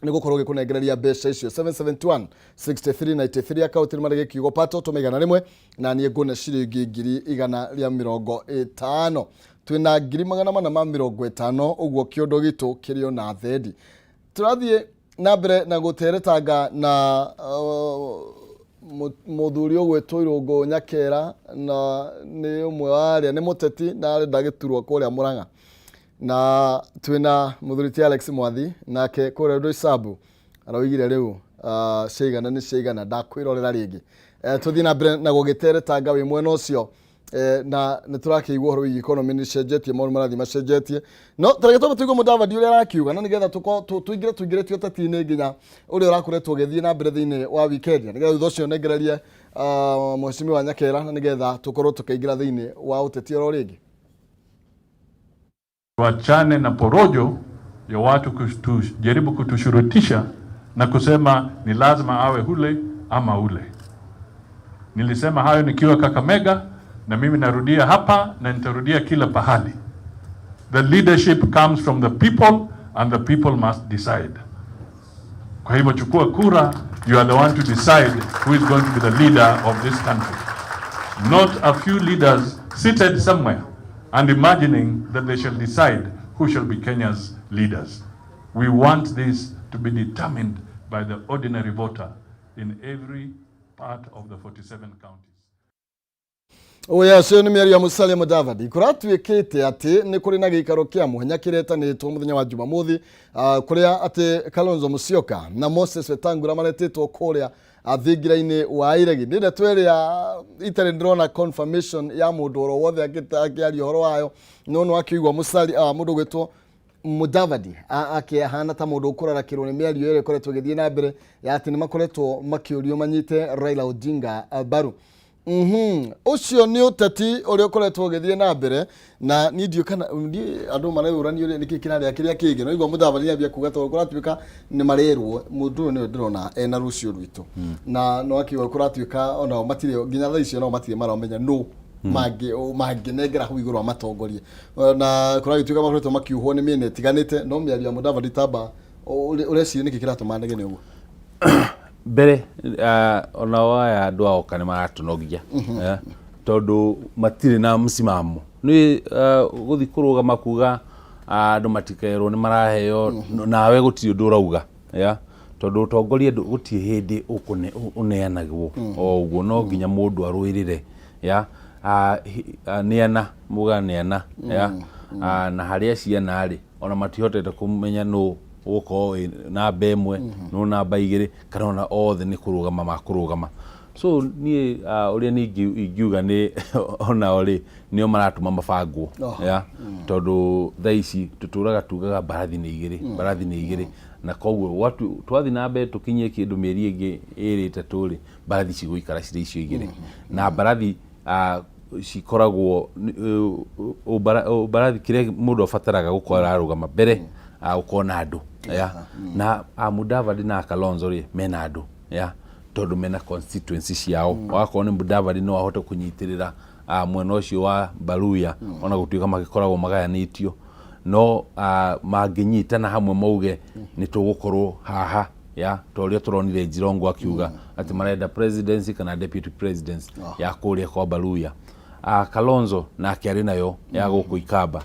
nĩ gũkorwo gĩkũnengereria mbeca icio. 771 6393, akaunti nĩ marĩge kiugo pato, tũme 100 na niĩ ngũne ciringi 150,000. Twĩna 450,000, ũguo kĩondo gitũ kĩrĩ ona thendi. Tũrathiĩ na mbere na gũteretanga na mũthuri ũgwĩtwo Irũngũ Nyakera, na nĩ ũmwe wa arĩa nĩ mũteti na arenda gĩturwa kũrĩa Mũrang'a, na twĩna mũthuri ti Alex Mwathi nake kũrĩa Roysambu aroigire rĩu ciaigana nĩ ciaigana, ndakwĩrorera rĩngĩ. Tũthiĩ na mbere na gũgĩteretanga wĩ mwena ũcio, na nĩ tũrakĩigua ũhoro wĩgiĩ economy nĩ cenjetie, maũndũ marathiĩ macenjetie, no tareke twambe tũigue Mũdavadi ũrĩa arakiuga, na nĩgetha tũingĩre tũingĩrĩtio ũteti-inĩ nginya ũrĩa ũrakoretwo ũgĩthiĩ na mbere thĩinĩ wa weekend, na nĩgetha thutha ũcio nengererie mheshimiwa Nyakera, na nĩgetha tũkorwo tũkĩingĩra thĩinĩ wa ũteti oro rĩngĩ. Tuachane na porojo ya watu kujaribu kutushurutisha na kusema ni lazima awe hule ama ule. Nilisema hayo nikiwa Kakamega na mimi narudia hapa na nitarudia kila pahali. The leadership comes from the people and the people must decide. Kwa hivyo chukua kura, you are the one to decide who is going to be the leader of this country. Not a few leaders seated somewhere and imagining that they shall decide who shall be Kenya's leaders. We want this to be determined by the ordinary voter in every part of the 47 counties. Oya, ũcio nĩ mĩario ya Musalia Mudavadi. Kũratuĩkĩte atĩ nĩ kũrĩ na gĩikaro kĩa mũhenya kĩretanĩtwo mũthenya wa Jumamothi, kũrĩa atĩ Kalonzo Musyoka na Moses Wetangula maretĩtwo kũrĩa thingira-inĩ wa iregi. Nĩ ndeto ĩrĩa itarĩ ndĩrona confirmation ya mũndũ oro wothe akĩaria ũhoro wayo, no no akĩigua Musalia, mũndũ ũgwĩtwo Mudavadi akĩhana ta mũndũ ũkũrarakĩrwo nĩ mĩario ĩrĩa ĩkoretwo ĩgĩthiĩ na mbere ya atĩ nĩ makoretwo makĩũrio manyite Raila Odinga mbaru. Ũcio nĩ ũteti ũrĩa ũkoretwo ũgĩthiĩ na mbere, na niĩ ndiũĩ kana niĩ andũ mareyũrania ũrĩa nĩkĩ kĩrarĩa kĩrĩa kĩngĩ, no igua Mudavadi ambia kuga tondũ kũratuĩka nĩ marerwo mũndũ ũyũ nĩwe ndĩrona ena rũciũ rwitũ, na no akiuga kũratuĩka onao matirĩ nginya thaa icio, nao matirĩ maramenya nũ mangĩnengera hau igũrũ amatongorie, na kũragĩtuĩka makoretwo makiuhwo nĩ mĩena ĩtiganĩte. No mĩario ya Mudavadi, tamba ũreciria nĩkĩ kĩratũma anegene ũguo? Mbere onao aya andũ aoka nĩ maratũnogia, tondũ matirĩ na msimamo, nĩ gũthiĩ kũrũgama kuga andũ matikerwo nĩ maraheo, nawe gũtirĩ ũndũ ũrauga ya tondũ ũtongoria gũtirĩ hĩndĩ ũneanagwo o ũguo, no nginya mũndũ arũĩrĩre ya neana muga neana ya na harĩa ciana rĩ, ona matihotete kũmenya nũ ũgũkorwo wĩ namba 1, nũ namba 2, kana ona othe nĩ kũrũgama makũrũgama. So niĩ ũrĩa niĩ ingiuga nĩ onao rĩ, nĩo maratũma mabangwo ya tondũ thaa ici tũtũraga tugaga mbarathi nĩ igĩrĩ, mbarathi nĩ igĩrĩ, na koguo twathiĩ na mbere tũkinyie kĩndũ mĩeri ĩngĩ 2 3 rĩ, mbarathi cigũikara cirĩ icio igĩrĩ, na mbarathi cikoragwo mbarathi kĩrĩa mũndũ abataraga gũkorwo ararũgama mbere, gũkorwo na andũ ya na Mudavadi na Kalonzo rĩ, mena andũ ya tondũ mena constituency ciao. Wakorwo nĩ Mudavadi no ahote kũnyitĩrĩra mwena ũcio wa Baluya, ona gũtuĩka magĩkoragwo magayanĩtio, no mangĩnyitana hamwe mauge nĩ tũgũkorwo haha ya ta ũrĩa tũronire Jirongo akiuga atĩ marenda presidency kana deputy presidency ya kũrĩa kwa Baluya. Kalonzo nake arĩ nayo ya gũkũ Ikamba.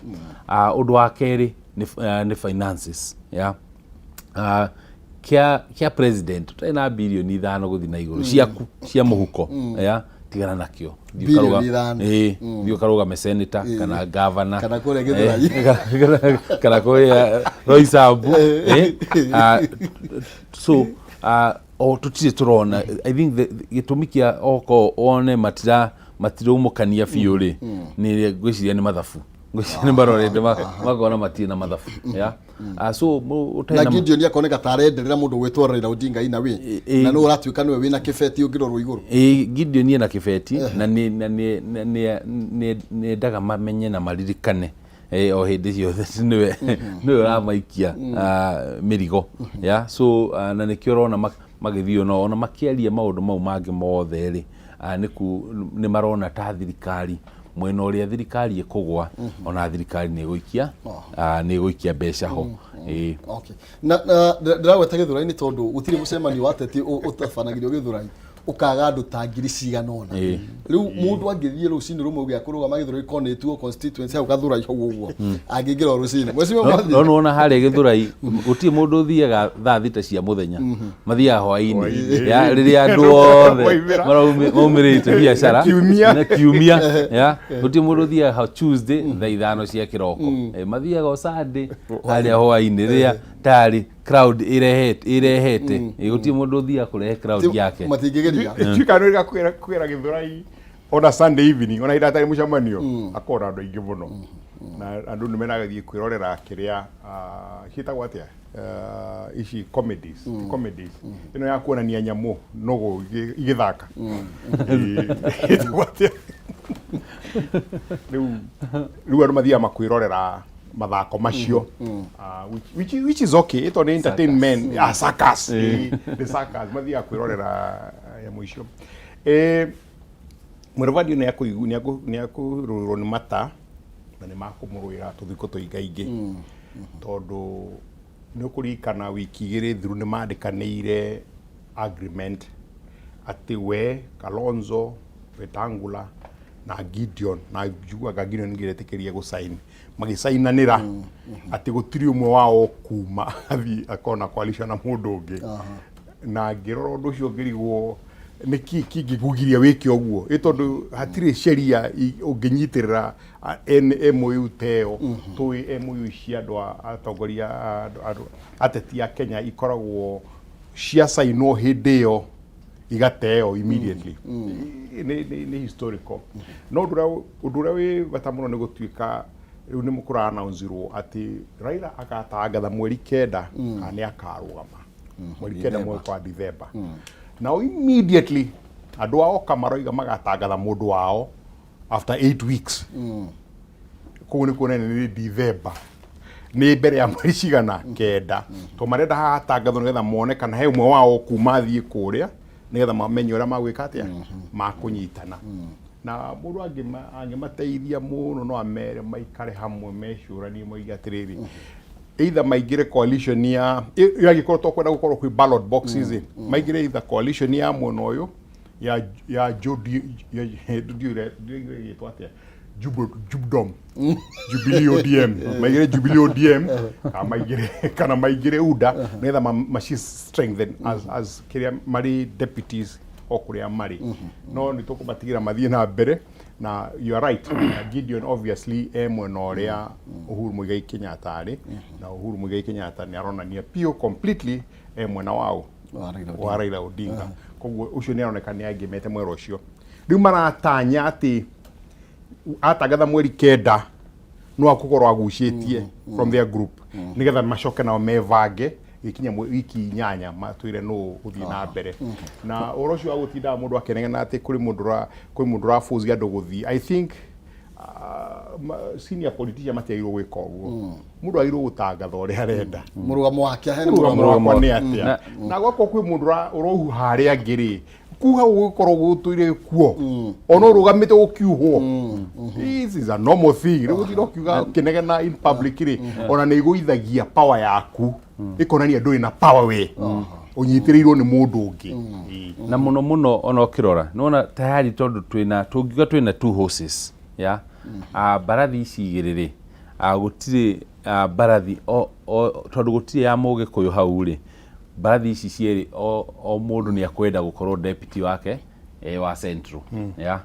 Ũndũ wa kerĩ nĩ finances ya kĩa president ũtarĩ na bilioni 5 gũthiĩ na igũrũ ciaku cia mũhuko, ya tigana nakĩo. Thiĩ Bilioni ũkarũga- 5. Ĩĩ, thiĩ ũkarũgame senator kana governor Kana kũrĩa Gĩthũrai. Kana kũrĩa Roysambu. So o tũtirĩ tũrona. I think gĩtũmi kĩa okorwo wone matiraumũkania biũ rĩ, nĩ ngwĩciria nĩ mathabu, ngwĩciria nĩ marorete makona matirĩ na mathabu ya. So ũtarĩ na na Gideon akoneka ta arenderera mũndũ gwĩtwo Raila Odinga ina wĩ na nĩ ũratuĩka nĩwe wĩna kĩbeti ũngĩrorwo igũrũ. Ĩĩ, Gideon ena kĩbeti na nĩ na nĩ na nĩ nĩ nĩendaga mamenye na maririkane o hĩndĩ ciothe nĩwe ũramaikia mĩrigo ya. So na nĩkĩo ũrona magĩthiĩ ona makĩaria maũndũ mau mangĩ mothe rĩ, nĩ marona ta thirikari mwena ũrĩa thirikari ĩkũgwa, ona thirikari nĩ ĩgũikia nĩ ĩgũikia mbeca ho. Ĩĩ. Okay. Na ndĩragweta Gĩthũrai-inĩ tondũ gũtirĩ mũcemanio wa ateti ũtabanagĩrio Gĩthũrai ũkaga andũ ta ngiri cigana ũna. Rĩu mũndũ angĩthiĩ rũcinĩ rũmwe gĩa kũrũgama Gĩthũrai konĩtuo constituency hau Gathũrai hau ũguo, angĩingĩra o rũcinĩ, Mheshimiwa Mwathi. No nĩwona harĩa Gĩthũrai gũtirĩ mũndũ ũthiaga thaa 6 cia mũthenya, mathiaga hwaĩ-inĩ ya rĩrĩa andũ othe Moimĩra. maumĩrĩte biacara. Kiumia. Na kiumia ya gũtirĩ mũndũ ũthiaga hau Tuesday thaa 5 cia kĩroko. Mathiaga o Sunday harĩa hwaĩ-inĩ rĩrĩa tarĩ crowd ĩrehete. Gũtirĩ mũndũ ũthiaga kũrehe crowd yake. Matingĩgeria. Tuika nä kwä ra gä thå rai ona Sunday evening, ona hĩndĩ atarĩ mũcemanio, akorwo na andũ aingĩ mũno na andũ nĩ menagĩthiĩ kwĩrorera kĩrĩa ciĩtagwo atĩa, ici comedies, ti comedies, ĩno ya kuonania nyamũ nũgũ igĩthaka. Ĩĩ, ĩtagwo atĩa rĩu? Andũ mathiaga makwĩrorera mathako macio, which is okay tondũ nĩ entertainment. Circus. Ĩĩ, the circus, mathiaga kwĩrorera nyamũ icio. Mudavadi nĩ akũrũĩrwo nĩ mata na nĩ makũmũrũĩra tũthiko tũingaingĩ, tondũ nĩ ũkũririkana wiki 2 thiru nĩ mandĩkanĩire agreement atĩ we Kalonzo, Wetangula na Gideon, na njiguaga Gideon ngiretĩkĩria gũsign, magĩcainanĩra atĩ gũtirĩ ũmwe wao kuma athiĩ akona coalition na mũndũ ũngĩ. Na ngĩrora ũndũ ũcio ngĩrigwo nĩ kĩ kĩngĩkũgiria wĩke ũguo, ĩ tondũ hatirĩ sheria ũngĩnyitĩrĩra MOU ta ĩyo. Tũĩ MOU cia andũ atongoria ateti a Kenya ikoragwo ciacainwo hĩndĩ ĩyo igateo immediately. Nĩ historical. No ũndũ ũrĩa wĩ bata mũno nĩ gũtuĩka rĩu nĩ kũra announce-irwo atĩ Raila agatangatha mweri 9 kana nĩ akarũgama mweri 9 mwaka wa Dithemba. Nao immediately andũ ao maroiga magatangatha mũndũ wao after 8 weeks. Koguo nĩ kuonania nĩ Dithemba, nĩ mbere ya mweri cigana kenda, to marenda hatangathwo nĩgetha mone kana he ũmwe wao kuma athiĩ kũrĩa, nĩgetha mamenye ũrĩa magwĩka atĩa makũnyitana. Na mũndũ angĩmateithia mũno no amere maikare hamwe, mecũranie, moige atĩrĩrĩ, either maingĩre coalition ya ĩ angĩkorwo to kwenda gũkorwo kwĩ ballot boxes ĩ, maingĩre either coalition ya mwena ũyũ ya Jodi ya ndiũĩ ĩgĩtwo atĩa, Jubdom, Jubilee ODM, maingĩre Jubilee ODM kana maingĩre UDA nĩgetha maci strengthen as kĩrĩa marĩ deputies o kũrĩa marĩ. No nĩ tũkũmatigĩra mathiĩ na mbere. Na you are right, na Gideon obviously e mwena ũrĩa Uhuru Muigai Kenyatta arĩ, na Uhuru Muigai Kenyatta nĩ aronania biũ completely e mwena wao Wa Raila Odinga. Wa Raila Odinga. Koguo ũcio nĩ aroneka nĩ angĩmete mwera ũcio. Rĩu maratanya atĩ atangatha mweri 9 no akũkorwo agucĩtie from their group, nĩgetha macoke nao mebange gĩkinya wiki 8 matwĩre nũ ũthiĩ na mbere. Na ũhoro ũcio wa gũtindaga mũndũ akĩnegena atĩ kũrĩ mũndũ ũrabuzi andũ gũthiĩ, I think senior politician matiagĩrĩirwo gwĩka ũguo. Mũndũ agĩrĩirwo gũtangatha ũrĩa arenda. Mũrũgamo wake aheane. Mũrũgamo mũrũgamo. Wakwa nĩ atĩa? Na gwakorwo kwĩ mũndũ ũrohuha arĩa angĩ rĩ, kuha gũgĩkorwo gũtũire kuo ona ũrũgamĩte gũkiuhwo, this is a normal thing. Rĩu gũtinda ũkiuga ũkĩnegena in public rĩ, ona nĩ igũithagia power yaku, ĩkonania ndũrĩ na power we. Ũnyitĩrĩirwo nĩ mũndũ ũngĩ. Ĩĩ. Na muno muno ona ũkĩrora nĩwona tayari tondũ twĩna, tũngiuga twĩna two horses ya mbarathi ici igĩrĩ rĩ, gũtirĩ mbarathi tondũ gũtirĩ ya Mũgĩkũyũ hau rĩ, mbarathi ici cierĩ o mũndũ nĩ akwenda gũkorwo deputy wake wa Central ya.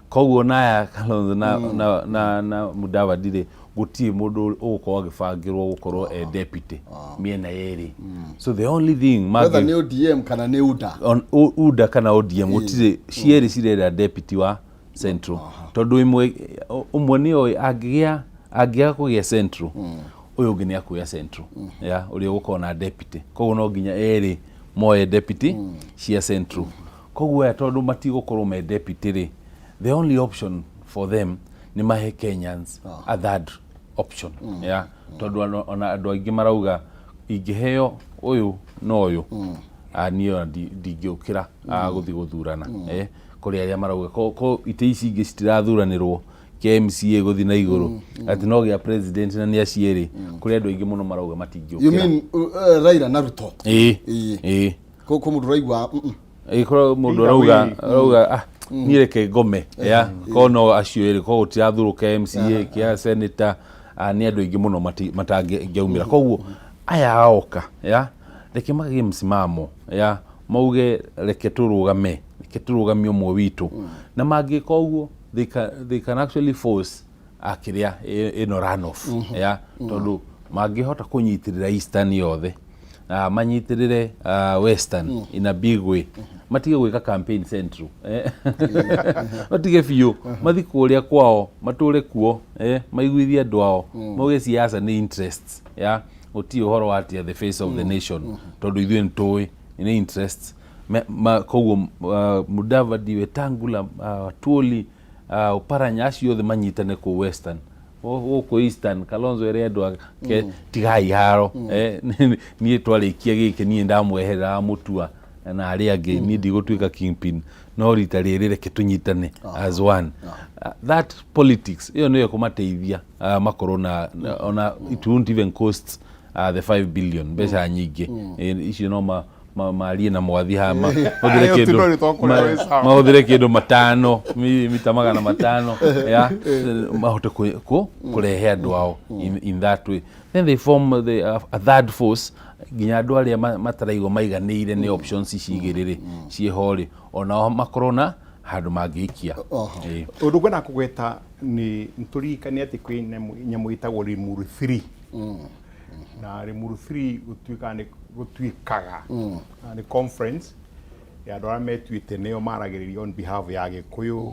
Koguo na aya Kalonzo na Mudavadi rĩ, gũtirĩ mũndũ ũgũkorwo agĩbangĩrwo gũkorwo e deputy mĩena yerĩ. So the only thing whether nĩ ODM kana nĩ UDA. UDA kana ODM, gũtirĩ, cierĩ cirenda deputy wa Central, tondũ ĩmwe ũmwe nĩoĩ angĩgĩa angĩaga kũgĩa Central, ũyũ ũngĩ nĩ akuoya Central ya ũrĩa ũgũkorwo na deputy. Koguo no nginya erĩ moe deputy cia Central. Koguo aya tondũ matigũkorwo me deputy rĩ, the only option for them nĩ mahe Kenyans a third option ya, tondũ ona andũ aingĩ marauga ingĩheo ũyũ na ũyũ, niĩ ona ndingĩũkĩra gũthiĩ gũthurana. Kũrĩ arĩa marauga ko itĩ ici ingĩ citirathuranĩrwo kĩa MCA gũthiĩ na igũrũ, atĩ no gĩa president na nĩ acio erĩ, kũrĩ andũ aingĩ mũno marauga You matingĩũkĩra. mean Raila na Ruto? Ĩĩ. Ĩĩ. Ĩĩ. Kũ mũndũ ũraigua. Ĩĩ, mũndũ Either arauga way. arauga niĩ reke ngome ya ko no acio erĩ, ko gũtirathurũka MCA kĩa senator, nĩ andũ aingĩ mũno matangĩaumĩra. Koguo aya oka ya reke magĩe msimamo ya mauge reke tũrũgame, reke tũrũgamie ũmwe witũ, na mangĩka ũguo they can actually force akĩrĩa ĩno runoff ya, tondũ mangĩhota kũnyitĩrĩra Eastern yothe, manyitĩrĩre Western in a big way, matige gwĩka campaign Central, matige biũ, mathi kũrĩa kwao matũre kuo, maiguithie andũ ao, mauge siasa nĩ interests ya, gũtirĩ ũhoro wa atĩa the face of the nation, tondũ ithuĩ nĩ tũĩ nĩ interests. Koguo Mudavadi, Wetangula, Atwoli, Oparanya, acio othe manyitane kũu Western. Gũkũ Eastern, Kalonzo ere andũ ake tigai haro, niĩ twarĩkia gĩkĩ niĩ ndamweherera mũtua na arĩa angĩ, niĩ ndigũtuĩka kingpin, no rita rĩrĩ reke tũnyitane as one. That politics ĩyo nĩyo ĩkũmateithia makorwo na ona it won't even cost the 5 billion, mbeca nyingĩ. Icio no marie na mwathi haha mahũthĩre Ayo, kĩndũ tu no rĩtwa wĩ sawa. Mahũthĩre kĩndũ matano mita 500 ya mahote kũrehe andũ ao in that way. Then they form a third force, nginya andũ arĩa mataraigua maiganĩire nĩ options ici igĩrĩ rĩ ciĩho rĩ, onao makorwo na handũ mangĩikia. Ĩĩ. Ũndũ ngwenda kũgweta nĩ tũririkane atĩ kwĩ nyamũ ĩtagwo Limuru 3, na Limuru 3 gũtuĩkaga nĩ gũtuĩkaga na nĩ conference ya andũ arĩa metuĩte nĩo maragĩrĩria on behalf ya Gĩkũyũ,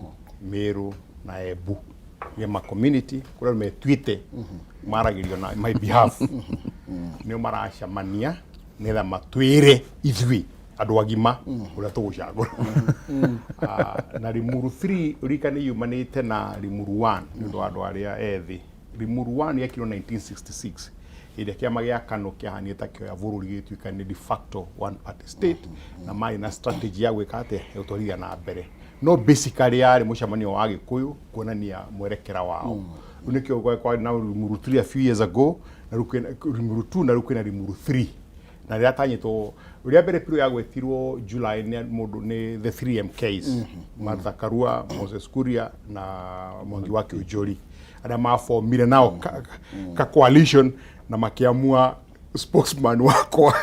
Meru na Embu gema community, kũrĩa metuĩte maragĩrio na my behalf, nĩo maracemania nĩgetha matwĩre ithuĩ andũ agima ũrĩa tũgũcagũra. Na Limuru 3 ũririkane yumanĩte na Limuru 1. Nĩ ũndũ wa andũ arĩa ethĩ, Limuru 1 yekirwo 1966 hĩndĩ ĩrĩa kĩama gĩa KANU kĩahanire ta kĩoya bũrũri, gĩgĩtuĩka nĩ de facto one party state, na marĩ na strategy ya gwĩka atĩa, ya gũtwarithia na mbere. No basically yarĩ mũcemanio wa Gĩkũyũ kuonania mwerekera wao. Rĩu nĩkĩo kwarĩ na Limuru 3 a few years ago, na rĩu kwĩna Limuru 2, na rĩu kwĩna Limuru 3, na rĩratanyĩtwo rĩa mbere piũ yagwetirwo July nĩ mũndũ nĩ the 3 MKs, Martha Karua, Moses Kuria na Mwangi wa Kiunjuri, arĩa mabomire nao ka coalition na makiamua spokesman wakwa.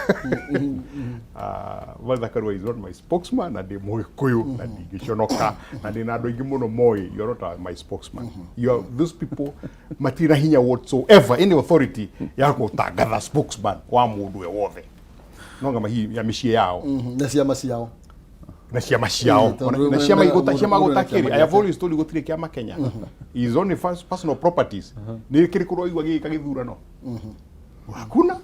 Martha Karua is not my spokesman, na ndĩ Mũgĩkũyũ na ndingĩconoka, na ndĩ na andũ aingĩ mũno moĩ you are not my spokesman. You are, those people matirĩ na hinya whatsoever, any authority ya gũtangatha spokesman wa mũndũ we wothe, no ngama hihi ya mĩciĩ yao. Na ciama ciao. Na ciama ciao. Tondũ na ciama igũta mũndũ ciama na gũtakĩrĩ kĩama I have gĩake. Always told you gũtirĩ kĩama Kenya is only personal properties. Nĩ kĩrĩ kũroigua gĩgĩka gĩthurano? Hakuna,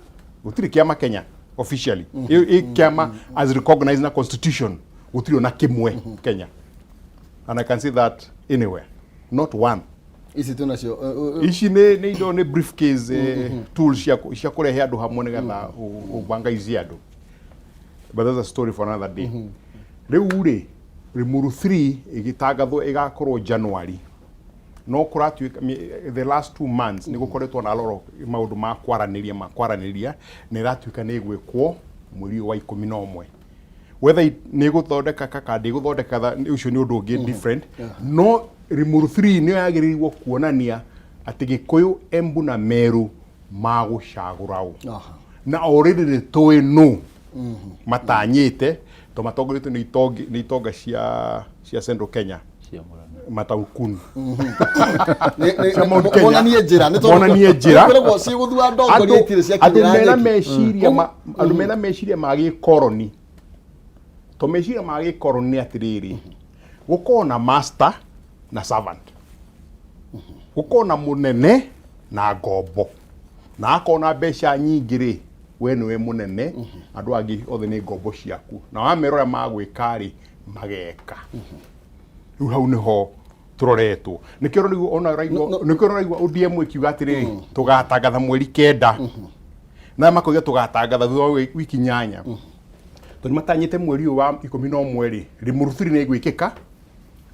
gũtirĩ kĩama Kenya officially. Ĩ kĩama as recognized na constitution gũtirĩ ona kĩmwe Kenya, and I can say that anywhere, not one. Ici twĩ nacio Ici nĩ indo, nĩ briefcase, tools cia kũrehe andũ hamwe nĩgetha ũbangaizie andũ, but that's a story for another day. Rĩu rĩ, Limuru 3 ĩgĩtangathwo ĩgakorwo January, no kũratuĩka the last 2 months nĩ gũkoretwo na loro maũndũ ma kwaranĩria na ĩratuĩka nĩ ĩgwĩkwo. Mweri ũyũ wa 11, whether nĩ ĩgũthondeka kana ndĩgũthondeka, ũcio nĩ ũndũ ũngĩ different, no Limuru 3 nĩyo yagĩrĩirwo kuonania atĩ Gĩkũyũ, Embu na Meru magũcagũra ũ. Na already nĩ tũĩ nũ matanyĩte, to matongoretio nĩ itonga cia Central Kenya, mataukuni cia Mount Kenya. Monanie njĩra nĩ tondũ Monanie njĩra. Kwĩragwo cigũthua ndongoria itirĩ Andũ ciakinyĩra mena nyeki. meciria ma andũ mena meciria ma gĩkoroni, to meciria ma gĩkoroni nĩ atĩrĩrĩ, gũkorwo na master na servant, gũkorwo na mũnene na ngombo, na akorwo na mbeca nyingĩ rĩ, we nĩwe mũnene, andũ angĩ othe nĩ ngombo ciaku, na wamera ũrĩa magwĩka rĩ, mageka. Rĩu hau nĩho tũroretwo, nĩkĩo ũraigua ona ũraigua, nĩkĩo ũraigua ODM ĩkiuga atĩrĩrĩ, tũgatangatha mweri 9, na makoiga tũgatangatha thutha wa wiki 8, tondũ matanyĩte mweri ũyũ wa 11 rĩ, Limuru 3 nĩ ĩgwĩkĩka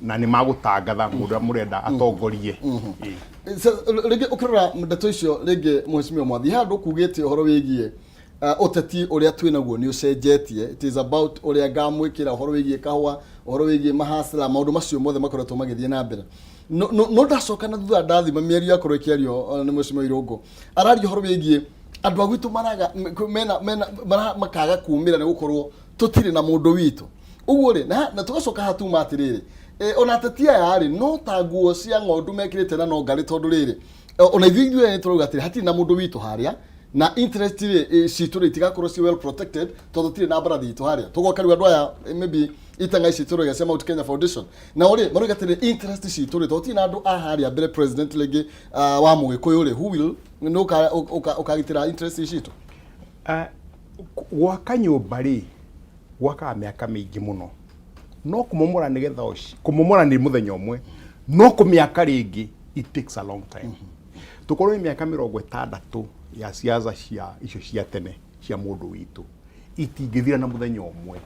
na nĩ magũtangatha mũndũ ũrĩa mũrenda atongorie. Ĩĩ. Rĩngĩ ũkĩrora ndeto icio rĩngĩ, Mheshimiwa Mwathi, handũ ũkugĩte ũhoro wĩgiĩ ũteti ũrĩa twĩ naguo nĩ ũcenjetie. It is about ũrĩa ngamwĩkĩra ũhoro wĩgiĩ kahũa, ũhoro wĩgiĩ mahasla, maũndũ macio mothe makoretwo magĩthiĩ na mbere. No ndacoka na thutha, ndathima mĩario yakorwo ĩkĩario nĩ Mheshimiwa Irũngũ, araria ũhoro wĩgiĩ andũ a gwitũ maraga mena makaga kumĩra nĩ gũkorwo tũtirĩ na mũndũ witũ. Ũguo rĩ, na tũgacoka hatuma atĩrĩrĩ, ona ateti aya rĩ, no ta nguo cia ng'ondu mekĩrĩte na no ngarĩ, tondũ rĩrĩ, ona ithuĩ nĩ tũrauga atĩrĩ, hatirĩ na mũndũ witũ harĩa, na interest rĩ, citũ rĩ, itigakorwo ci well protected tondũ tũtirĩ na mbarathi itũ harĩa. Tũgoka rĩu andũ aya, maybe itanga ici tũroiga cia Mount Kenya Foundation, nao rĩ, maroiga atĩrĩ, interest citũ rĩ, tondũ tũtirĩ na andũ a harĩa mbere, president rĩngĩ wa Mũgĩkũyũ rĩ, who will nĩ ũkagitĩra interest citũ? Gwaka nyũmba rĩ, gwakaga mĩaka mĩingĩ mũno, no kũmomora nĩgetha kũmomora nĩ mũthenya ũmwe, no kũmĩaka rĩngĩ it takes a long time. Tũkorwo nĩ mĩaka 60 ya ciaca cia icio cia tene cia mũndũ witũ itingĩthira na mũthenya ũmwe.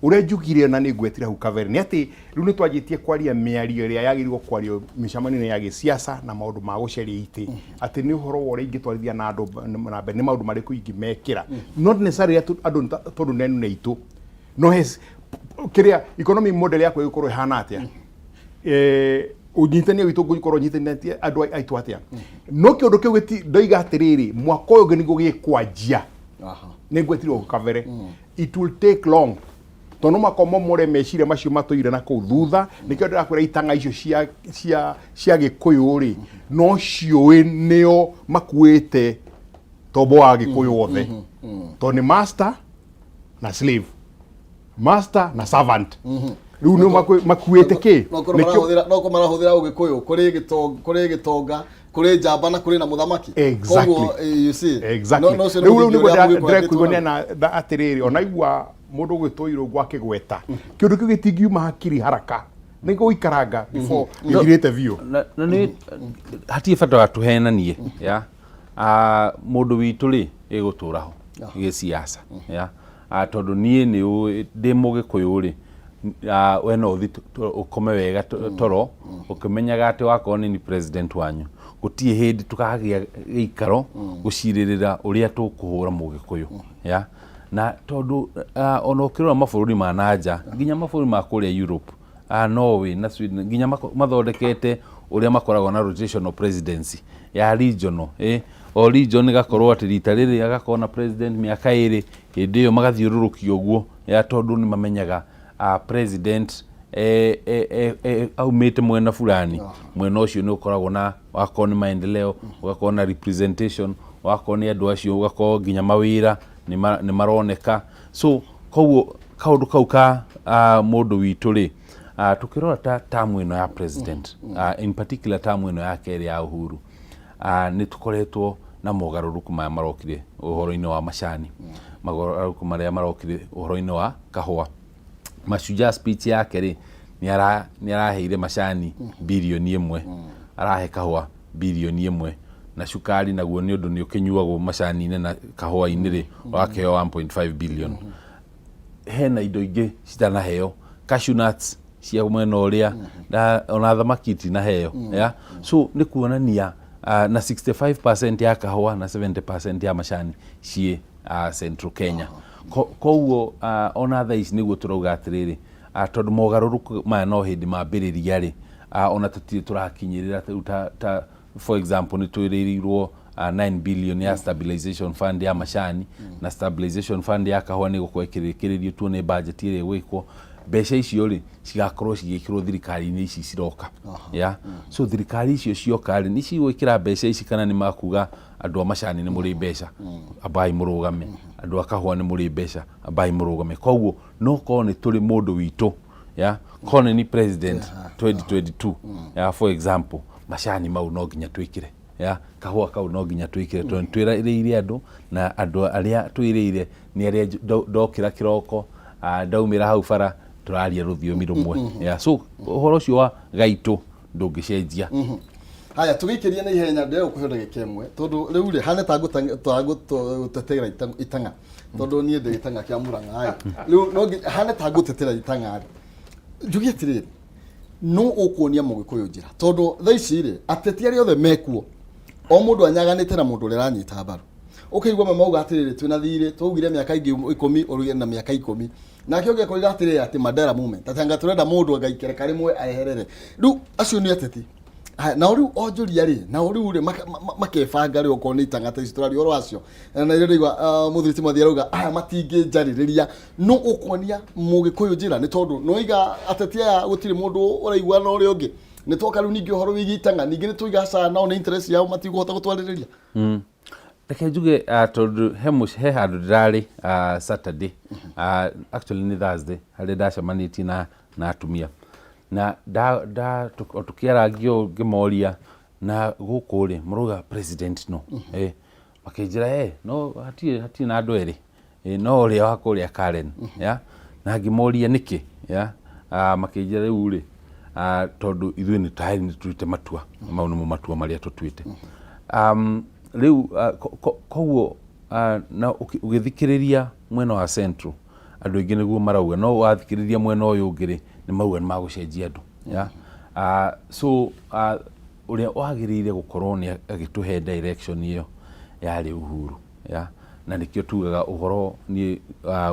Ũrĩa njugire na nĩ ngwetire hau kabere nĩ atĩ rĩu nĩ twanjĩtie kwaria mĩario ĩrĩa yagĩrĩirwo kwario mĩcemanio-inĩ ya gĩsiasa na maũndũ ma gũcaria itĩ, atĩ nĩ ũhoro wa ũrĩa ingĩtwarithia na andũ na mbere, nĩ maũndũ marĩkũ ingĩmekĩra, not necessarily atĩ andũ tondũ nĩ anene aitũ, no he kĩrĩa economic model yakwa ĩgũkorwo ĩhana atĩa, ũnyitania witũ ngũkorwo nyitanĩtie andũ aitũ atĩa. No kĩũndũ kĩu gĩti ndoiga atĩrĩrĩ, mwaka ũyũ ũngĩ nĩguo gĩkwanjia. Nĩ ngwetirwo hau kabere, it will take long tondũ no mũhaka ũmomore meciria macio matũire na kũu thutha. Nĩkĩo ndĩrakwĩra itanga icio cia Gĩkũyũ rĩ, no ciũĩ nĩo makuĩte tombo wa Gĩkũyũ othe, tondũ nĩ master na slave, master na servant, rĩu nĩo makuĩte kĩ. No korwo no korwo marahũthĩra Ũgĩkũyũ, kũrĩ gĩtonga, kũrĩ njamba na kũrĩ na mũthamaki. Koguo, you see, Exactly. no ũcio nĩ Rĩu mũthingi nĩguo ũrĩa Mũgĩkũyũ ndĩrekũigua akĩtwo nĩ na atĩrĩrĩ, ona igua mũndũ ũgwĩtwo Irũngũ akĩgweta kĩũndũ kĩu gĩtingiuma hakiri haraka, nĩ gũikaranga before gĩthirĩte biũ. Na nĩ hatirĩ bata wa tũhenanie ya. Mũndũ witũ rĩ, ĩgũtũra ho gĩsiasa ya. Tondũ niĩ nĩ ũĩ ndĩ Mũgĩkũyũ rĩ, we no ũthi ũkome wega toro ũkĩmenyaga atĩ wakorwo nĩ ni president wanyu, gũtirĩ hĩndĩ tũkagĩa gĩikaro gũcirĩrĩra ũrĩa tũkũhũra Mũgĩkũyũ ya. Na tondũ ona ũkĩrora mabũrũri ma nanja, nginya mabũrũri ma kũrĩa Europe, Norway na Sweden, nginya mathondekete ũrĩa makoragwo na rotational presidency ya regional, o region ĩgakorwo atĩ rita rĩrĩ agakorwo na president mĩaka 2, hĩndĩ ĩyo magathiũrũrũkia ũguo ya, tondũ nĩ mamenyaga president aumĩte mwena fulani, mwena ũcio nĩ ũkoragwo na wakorwo nĩ maendeleo, ũgakorwo na representation, wakorwo nĩ andũ acio, ũgakorwo nginya mawĩra nĩ maroneka. So koguo kaũndũ kau ka mũndũ witũ rĩ, tũkĩrora ta tamu ĩno ya president, in particular tamu ĩno ya kerĩ ya Uhuru, nĩ tũkoretwo na mogarũrũku maya marokire ũhoro-inĩ wa macani, mogarũrũku marĩa marokire ũhoro-inĩ wa kahũa. Mashujaa speech yake rĩ, nĩ araheire macani birioni 1, arahe kahũa birioni 1, na cukari naguo nĩ ũndũ nĩ ũkĩnyuagwo macani-inĩ na kahũa-inĩ rĩ, ũgakĩheo 1.5 billion. Hena indo ingĩ citanaheo, cashew nuts cia mwena ũrĩa, na ona thamaki itinaheo ya. So nĩ kuonania na 65% ya kahũa na 70% ya macani ciĩ Central Kenya. Koguo ona thaa ici nĩguo tũrauga atĩrĩrĩ, tondũ mogarũrũku maya no hĩndĩ mambĩrĩria rĩ, ona tũtirĩ tũrakinyĩrĩra rĩu ta for example nĩ twĩrĩirwo 9 billion ya stabilization fund ya macani na stabilization fund ya kahũa nĩ gũkorwo ĩkĩrĩkĩrĩrio tuone budget ĩrĩa ĩgwĩkwo. Mbeca icio rĩ, cigakorwo cigĩkĩrwo thirikari-inĩ ici ciroka ya so thirikari icio cioka rĩ, nĩ cigwĩkĩra mbeca ici kana nĩ makuga andũ a macani nĩ mũrĩ mbeca, ambai mũrũgame, andũ a kahũa nĩ mũrĩ mbeca, ambai mũrũgame. Koguo no korwo nĩ tũrĩ mũndũ witũ ya korwo nĩ ni president 2022 ya for example, macani mau no nginya twĩkĩre, ya kahũa kau no nginya twĩkĩre, tondũ nĩ twĩrĩire andũ, na andũ arĩa twĩrĩire nĩ arĩa ndokĩra kĩroko, ndaumĩra hau bara tũraria rũthiomi rũmwe ya so ũhoro ũcio wa gaitũ ndũngĩcenjia. Haya, tũgĩikĩria na ihenya, ndĩrenda gũkũhe ndagĩka ĩmwe tondũ rĩu rĩ hane ta ngũtetera itang'a, tondũ niĩ ndĩ gĩtang'a kĩa Mũrang'a ĩ, rĩu no hane ta ngũtetera itang'a rĩ, njuge atĩrĩrĩ, no ũkuonia mũgĩkũyũ njĩra, tondũ thaa ici rĩ, ateti arĩa othe mekuo, o mũndũ anyaganĩte na mũndũ ũrĩa aranyita mbaru. Ũkaigua amwe mauga atĩrĩrĩ, twĩna thirĩ, twaugire mĩaka ĩngĩ 10, ũrugire na mĩaka 10, nake ũngĩ akoiga atĩrĩrĩ, atĩ Mandela movement, atĩ anga tũrenda mũndũ agaikereka rĩmwe aeherere. Rĩu acio nĩ ateti. Haya, nao rĩu onjoria rĩ, nao rĩu rĩ makebanga rĩu, okorwo nĩ itang'a ta ici tũraria ũhoro wacio, na rĩrĩa ndaigua mũthuri Timothy arauga aya matingĩnjarĩrĩria, no ũkuonia mũgĩkũyũ njĩra, nĩ tondũ noiga ateti aya gũtirĩ mũndũ ũraiguana na ũrĩa ũngĩ. Nĩ twoka rĩu ningĩ ũhoro wĩgiĩ itang'a, ningĩ nĩ tũiga aca nao nĩ interest yao matikũhota gũtwarĩrĩria. Reke njuge tondũ he handũ ndĩrarĩ Saturday, actually nĩ Thursday, harĩa ndacemanĩtie na atumia na o tũkĩarangia ũũ ngĩmoria, na gũkũ rĩ mũrauga president no makĩnjĩra no hatirĩ na andũ erĩ, no ũrĩa wa kũrĩa Karen ya, na ngĩmoria nĩkĩ ya, makĩnjĩra rĩu rĩ, tondũ ithuĩ nĩ tayari nĩ tũtuĩte matua, mau nĩmo matua marĩa tũtuĩte rĩu. Koguo na ũgĩthikĩrĩria mwena wa Central, andũ aingĩ nĩguo marauga, no wathikĩrĩria mwena ũyũ ũngĩ rĩ, nĩ mauga nĩ magũcenjia andũ ya. So ũrĩa wagĩrĩire gũkorwo nĩ agĩtũhe direction ĩyo yarĩ Uhuru ya, na nĩkĩo tugaga ũhoro niĩ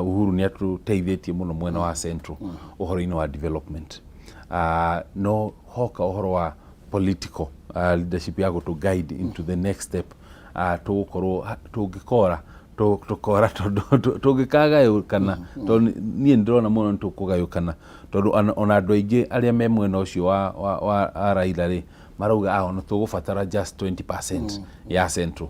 Uhuru nĩ atũteithĩtie mũno mwena wa Central ũhoro-inĩ wa development, no hoka ũhoro wa political leadership ya gũtũ guide into the next step, tũgũkorwo tũngĩkora tũkora tondũ tũngĩkagayũkana, tondũ niĩ nĩ ndĩrona mũno nĩ tũkũgayũkana, tondũ ona andũ aingĩ arĩa me mwena ũcio wa Raila rĩ, marauga ona tũgũbatara just 20% ya Central.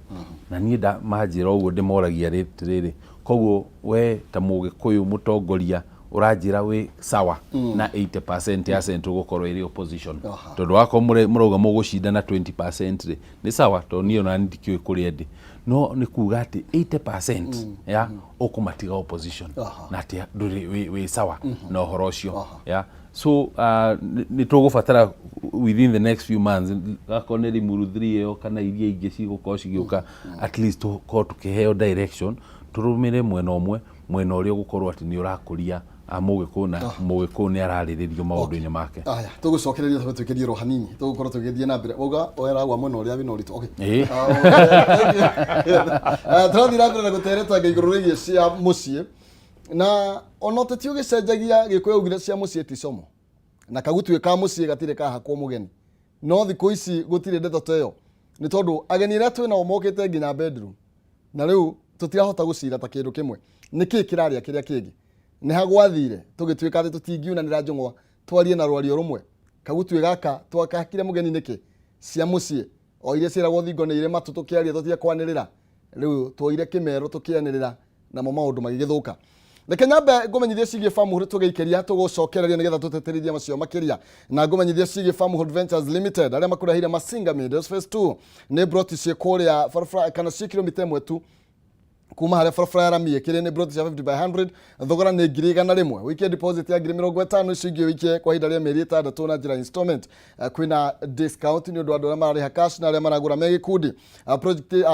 Na niĩ manjĩra ũguo ndĩmoragia rĩrĩ, koguo we ta mũgĩkũyũ mũtongoria ũranjĩra wĩ sawa na 80% ya Central gũkorwo ĩrĩ opposition, tondũ wakorwo mũrauga mũgũcinda na 20% rĩ, nĩ sawa, tondũ niĩ ona ndikĩũĩ kũrĩa ndĩ, no nĩ kuga atĩ 80% ya ũkũmatiga opposition na atĩ ndũrĩ wĩ sawa na ũhoro ũcio ya. So nĩ tũgũbatara within the next few months, akorwo nĩ Limuru 3 ĩyo kana iria ingĩ cigũkorwo cigĩũka, at least tũkorwo tũkĩheo direction tũrũmĩre mwena ũmwe, mwena ũrĩa ũgũkorwo atĩ nĩ ũrakũria mũgĩkũyũ na mũgĩkũyũ nĩ ararĩrĩrio maũndũ-inĩ make. Aya, tũgũcokereria tũgĩtuĩkĩrie ro hanini, tũgũkorwo tũgĩthiĩ na mbere wauga weragwa mwena ũrĩa wĩna ũritũ, okay. Ĩĩ. Ah, tũrathiĩ na mbere na gũteretanga igũrũ rĩgiĩ cia mũciĩ, na ona ũteti ũgĩcenjagia, Gĩkũyũ augire cia mũciĩ ti como, na kagutuĩ ka mũciĩ gatirĩ kahakwo mũgeni, no thikũ ici gũtirĩ ndeto ta ĩyo, nĩ tondũ ageni arĩa twĩ nao mokĩte nginya bedroom, na rĩu tũtirahota gũcira ta kĩndũ kĩmwe. Nĩkĩ kĩrarĩa kĩrĩa kĩngĩ? Nĩ ha gwathire tũgĩtuĩka atĩ tũtingiunanĩra njũng'wa twarie na rwario rũmwe? Kagutuĩ gaka twakahakire mũgeni nĩkĩ? Cia mũciĩ o iria ciĩragwo thingo nĩ irĩ matũ, tũkĩaria tũtiekwanĩrĩra, rĩu tuoire kĩmero tũkĩanĩrĩra, namo maũndũ magĩgĩthũka. Reke nyambe ngũmenyithie ciĩgiĩ Farmhood, tũgĩikĩria tũgũcokereria nĩgetha tũtĩtĩrithie macio makĩria, na ngũmenyithie ciĩgiĩ Farmhood Ventures Limited arĩa makũreheire Masinga Meadows Phase 2. Nĩ broti ciĩ kũrĩa barabara kana ciĩ kilomita 1 tu kuma harĩa barabara ya rami ĩkĩrĩ. Nĩ broti cia 50 by 100, thogora nĩ 100,000. Ũikie deposit ya 50,000, icio ingĩ ũikie kwa ihinda rĩa mĩeri 6 na njĩra ya installment. Kwĩna discount nĩ ũndũ wa andũ arĩa mararĩha cash na arĩa maragũra me gĩkundi.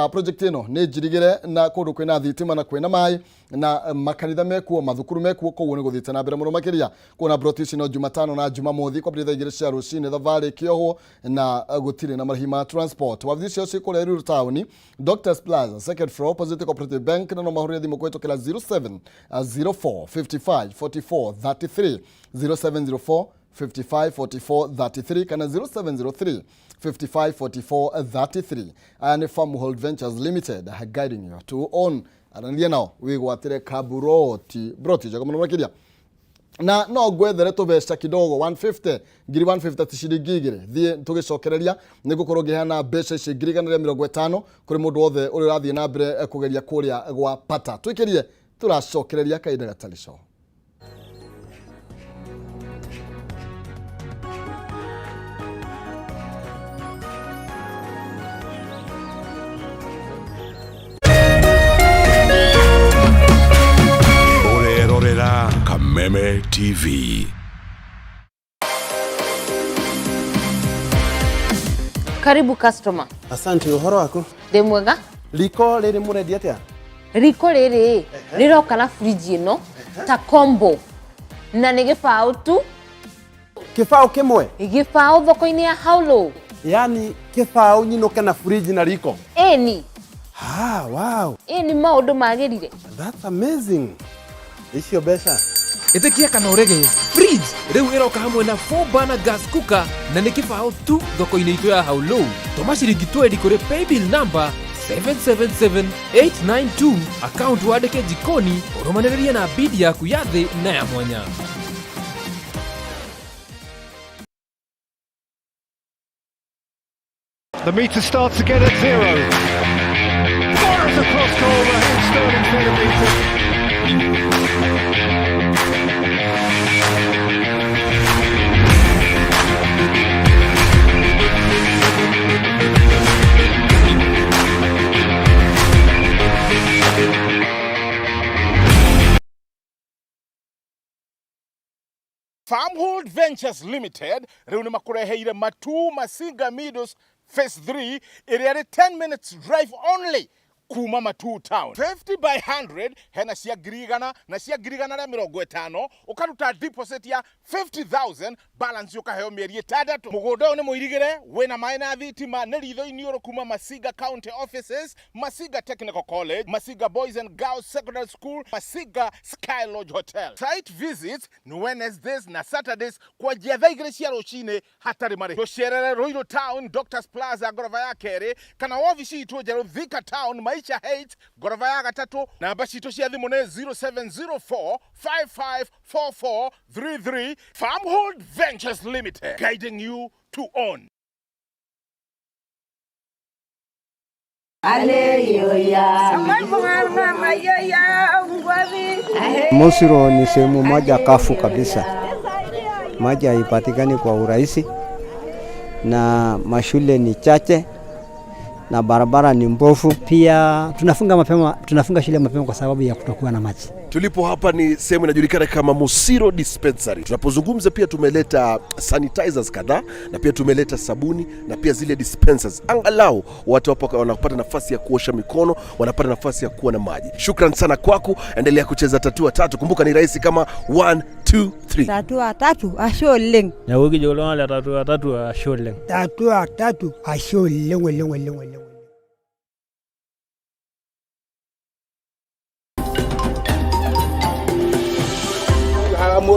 Project ĩno nĩ njirigĩre na kũndũ kwĩna thitima na kwĩna maĩ na makanitha mekuo, mathukuru mekuo, koguo nĩ gũthiĩte na mbere mũno makĩria. Kuona broti ici no Jumatano na Jumamothi kwambĩrĩria thaa 2 cia rũcinĩ, thabarĩ ĩkĩohwo na gũtirĩ na marĩhi ma transport. Wabici ciao ciĩ kũrĩa Ruiru Town, Doctors Plaza, second floor, opposite Cooperative Bank. Bank na no mahũrĩre thimũ kũhĩtũkĩra 0704 55 44 33, 0704 55 44 33 kana 0703 55 44 33. Aya nĩ Farmhold Ventures Limited, guiding you to own. Aranĩria nao wĩgwatĩre kaburoti broti njega mũno makĩria. Na no ngwethere tũbeca kidogo, 150 ngiri, 150 ti ciringi igĩrĩ. Thiĩ tũgĩcokereria nĩ ngũkorwo ngĩheana mbeca ici 150,000 kũrĩ mũndũ wothe ũrĩa ũrathiĩ na mbere kũgeria kũrĩa gwa pata. Twĩkĩrie, tũracokereria kahinda gatarĩ co. Ũrerorera Kameme TV. Karibu customer. Asante, ũhoro waku? Ndĩ mwega. Riko rĩrĩ mũrendia atĩa? Riko rĩrĩ rĩroka na fridge ĩno ta combo na nĩ gĩbaũ tu. Kĩbaũ kĩmwe? Gĩbaũ thoko-inĩ ya Haulo. Yani kĩbaũ nyinũke na fridge na riko? Ĩni. Ah, wow. Ĩni, maũndũ magĩrire. That's amazing. Icio mbeca. Ĩtĩkia kana ũrege, fridge rĩu ĩroka hamwe na 4 burner gas cooker na nĩ kĩbaũ tu thoko-inĩ itũ ya Haulo. Tũma ciringi 20 kũrĩ paybill number 777892, account wandĩke jikoni, ũrũmanĩrĩrie na bidi yaku ya thĩ na ya mwanya. The meter starts again at zero. Fires across goal, Raheem Sterling for the meter. Farmhold Ventures Limited rĩu nĩ makũreheire Matuu Masinga Meadows Phase 3 ĩrĩa ĩrĩ 10 minutes drive only kuma Matuu Town. 50 by 100, hena cia 100,000 na cia 150,000. Ũkaruta deposit ya 50,000, balance ũkaheo mĩeri 6. Mũgũnda ũyũ nĩ mũirigĩre, wĩna maĩ na thitima, nĩ ritho iniũrũ kuma Masinga County Offices, Masinga Technical College, Masinga Boys and Girls Secondary School, Masinga Sky Lodge Hotel. Site visits nĩ Wednesdays na Saturdays kwanjia thaa 2 cia rũcinĩ hatarĩ marĩhi. Tũcerere Ruiru Town, Doctors Plaza ngoroba ya kerĩ, kana wabici itũ njerũ Thika Town, Maisha Heights ngoroba ya gatatũ. Namba citũ cia thimũ nĩ 0704 554433. Farmhold Ventures Limited, guiding you to own. Mosiro ni sehemu moja kafu kabisa, maji haipatikani kwa urahisi na mashule ni chache na barabara ni mbovu. Pia tunafunga mapema, tunafunga shule mapema kwa sababu ya kutokuwa na maji. Tulipo hapa ni sehemu inajulikana kama Mosiro Dispensary. Tunapozungumza pia tumeleta sanitizers kadhaa na pia tumeleta sabuni na pia zile dispensers. Angalau watu hapa wanapata nafasi ya kuosha mikono, wanapata nafasi ya kuwa na maji. Shukran sana kwako, endelea kucheza tatua tatu. Kumbuka ni rahisi kama 1 2 3. Tatua tatu, ashe oleng. Neeku kijo iltung'anak le tatua tatu ashe oleng. Tatua tatu, ashe oleng oleng oleng oleng.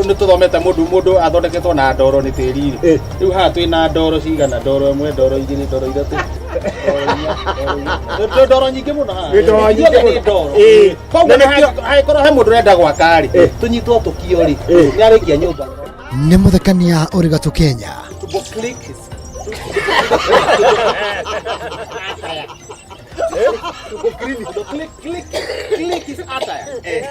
Nä tå thomete må ndå må ndå athondeketwo na ndoro nä tä ri rä u haha twä na ndoro cigana? Ndoro ĩmwe, ndoro igĩrĩ, ndoro ithatũ, ndoro inya, ndoro inya. Ndoro nyingĩ mũno haha. Nĩ ndoro nyingĩ Ithuothe nĩ mũno. ndoro. Koguo Na nĩkĩo- hangĩkorwo he mũndũ ũrenda gwaka rĩ, tũnyitwo tũkio rĩ, nĩ arĩkia nyũmba. Nĩ mũthekania ũrĩ gatũ Kenya. Tumbo click is- Tumbo click, click, click, click is attire.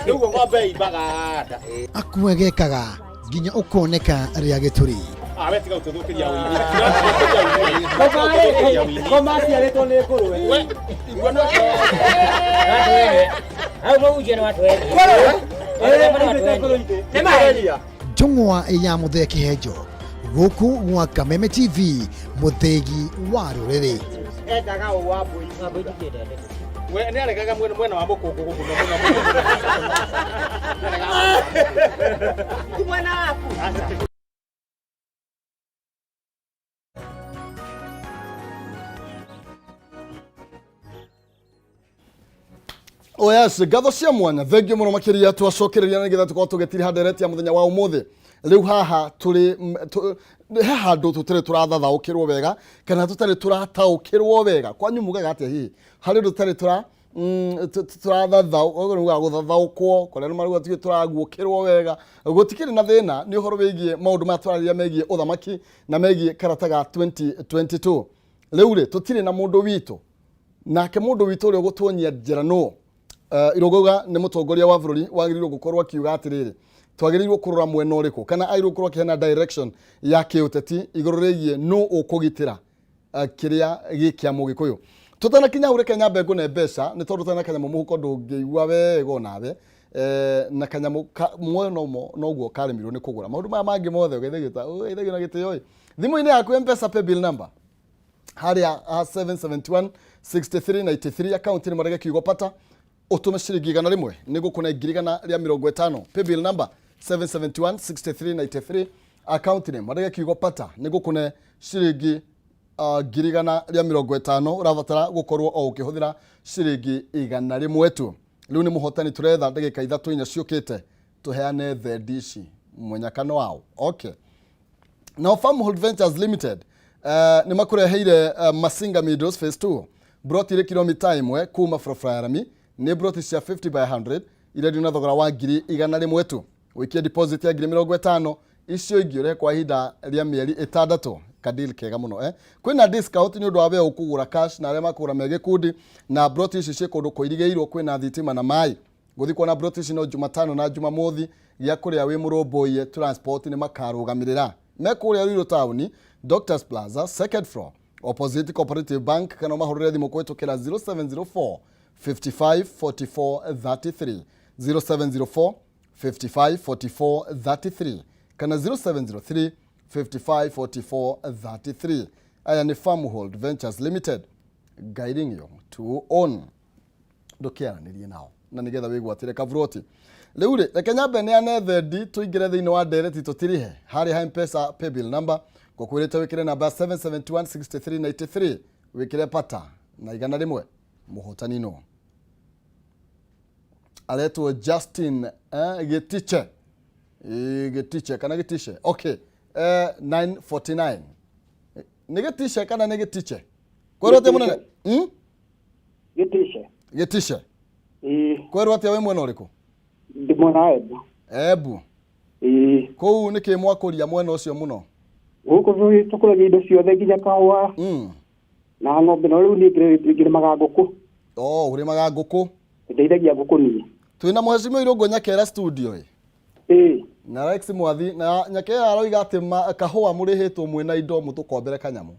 Nĩguo ng'ombe imbaga nda. Akuegekaga nginya ũkoneka rĩa gĩtũri. Ah, we tiga gũtũthũkĩria ũini. Koma aciarĩtwo nĩ ngũrwe. We, igua no Hau mũhunjia nĩ watu ene. Njũng'wa ya mũthee kĩhenjo gũkũ gwa Kameme TV, mũthĩgi wa rũrĩrĩ. Endaga ũ wa mbũri. We nĩ aregaga mwena mwena wa mũkũngũ mũno mũno mũno. Ti mwena waku. Oh yes, ngatho cia mwanya thengio mũno makĩria twacokereria na nĩgetha tũkorwo tũgĩtiriha ndereti ya mũthenya wa ũmũthĩ. Rĩu haha tũrĩ he handũ tũtarĩ tũrathathaũkĩrwo wega kana tũtarĩ tũrataũkĩrwo wega. Kwanyu mugaga atĩa hihi? Harĩ ũndũ tũtarĩ tũra tũrathathaũkwo gũthathaũkwo kũrĩa nĩ marauga tuge tũraguũkĩrwo wega. Gũtikĩrĩ na thĩna, nĩ ũhoro wĩgiĩ maũndũ maya tũrarĩria megiĩ ũthamaki na megiĩ karata ga 2022. Rĩu rĩ, tũtirĩ na mũndũ witũ, nake mũndũ witũ ũrĩa ũgũtuonia njĩra nũ? Irũngauga nĩ mũtongoria wa bũrũri wagĩrĩirwo gũkorwo akiuga atĩrĩrĩ, twagĩrĩirwo kũrora mwena ũrĩkũ, kana agĩrĩirwo gũkorwo akĩheana direction ya kĩũteti igũrũ rĩgiĩ nũ ũkũgitĩra kĩrĩa gĩ kĩa mũgĩkũyũ. Tũtanakinya hau, reke nyambe ngũne mbeca, nĩ tondũ ũtarĩ na kanyamũ mũhuko ndũngĩigua wega onawe. Na kanyamũ muoyo noguo karemirwo nĩ kũgũra maũndũ maya mangĩ mothe, ũgeithagio na gĩtĩo ĩ. Thimũ-inĩ yaku M-Pesa paybill number harĩa 771 6393, akaunti nĩ marege kiugo pata, ũtũme ciringi 100 nĩ gũkũne 150,000. Paybill number 771 6393, akaunti nĩ marege kiugo pata, nĩ gũkũne ciringi 150,000. Ũrabatara gũkorwo o ũkĩhũthĩra ciringi 100 tu. Rĩu nĩ mũhotani tũretha, ndagĩka ithatũ inya ciũkĩte tũheane thendi ici mũnyakano wao. Okay. Nao Farmhold Ventures Limited nĩ makũreheire Masinga Meadows Phase 2, broti ĩrĩ kilomita 1 kuma barabara ya rami. Nĩ broti cia 50 by 100 irendio na thogora wa 100,000 tu. Ũikie deposit ya 50,000, icio ingĩ ũrĩhe kwa ihinda rĩa mĩeri 6. Kadeal kega mũno eh? Kwĩna discount nĩ ũndũ wa we ũkũgũra cash na arĩa makũgũra me gĩkundi. Na broti ici ciĩ kũndũ kũirigĩirwo, kwĩna thitima na maĩ. Gũthiĩ kuona broti ici no Jumatano na Jumamothi, gĩa kũrĩa wĩ mũrũmbũiye, transport nĩ makarũgamĩrĩra. Me kũrĩa Ruiru taũni, Doctors Plaza, second floor, opposite Cooperative Bank, kana ũmahũrĩre thimũ kũhĩtũkĩra 0704 55 44 33, 0704 55 44 33 kana 0703 55 44 33. Aya nĩ Farmhold Ventures Limited, guiding you to own. Ndũkĩaranĩrie nao na nĩgetha wĩgwatĩre kaburoti. Rĩu rĩ, reke nyambe neane thendi tũingĩre thĩinĩ wa ndereti tũtirihe harĩa ha M-Pesa paybill number. Ngũkwĩrĩte wĩkĩre namba 7716393, wĩkĩre pata na 100. Mũhotani no aretwo Justin Gĩtiche. Gĩtiche kana Gĩtiche? Okay, 949 nĩ Gĩtiche kana nĩ Gĩtiche? Kwerwo atĩa mũnene? Gĩtice. Gĩtice. Ĩĩ. Kwerwo atĩa, wĩ mwena ũrĩkũ? Ndĩ mwena wa Embu. Embu. Ĩĩ. Kũu nĩkĩ mwakũria mwena ũcio mũno? Gũkũ tũkũragia indo ciothe nginya kahũa na ng'ombe, no rĩu niĩ ngĩrĩmaga ngũkũ. Oh, ũrĩmaga ngũkũ? Ndeithagia ngũkũ niĩ. Twĩna mheshimiwa Irũngũ Nyakera studio ĩ. Ĩĩ. Na Rex Mwathi na Nyakera aroiga atĩ kahũa mũrĩhĩtwo mwĩna indo mũtũkombere kanyamũ.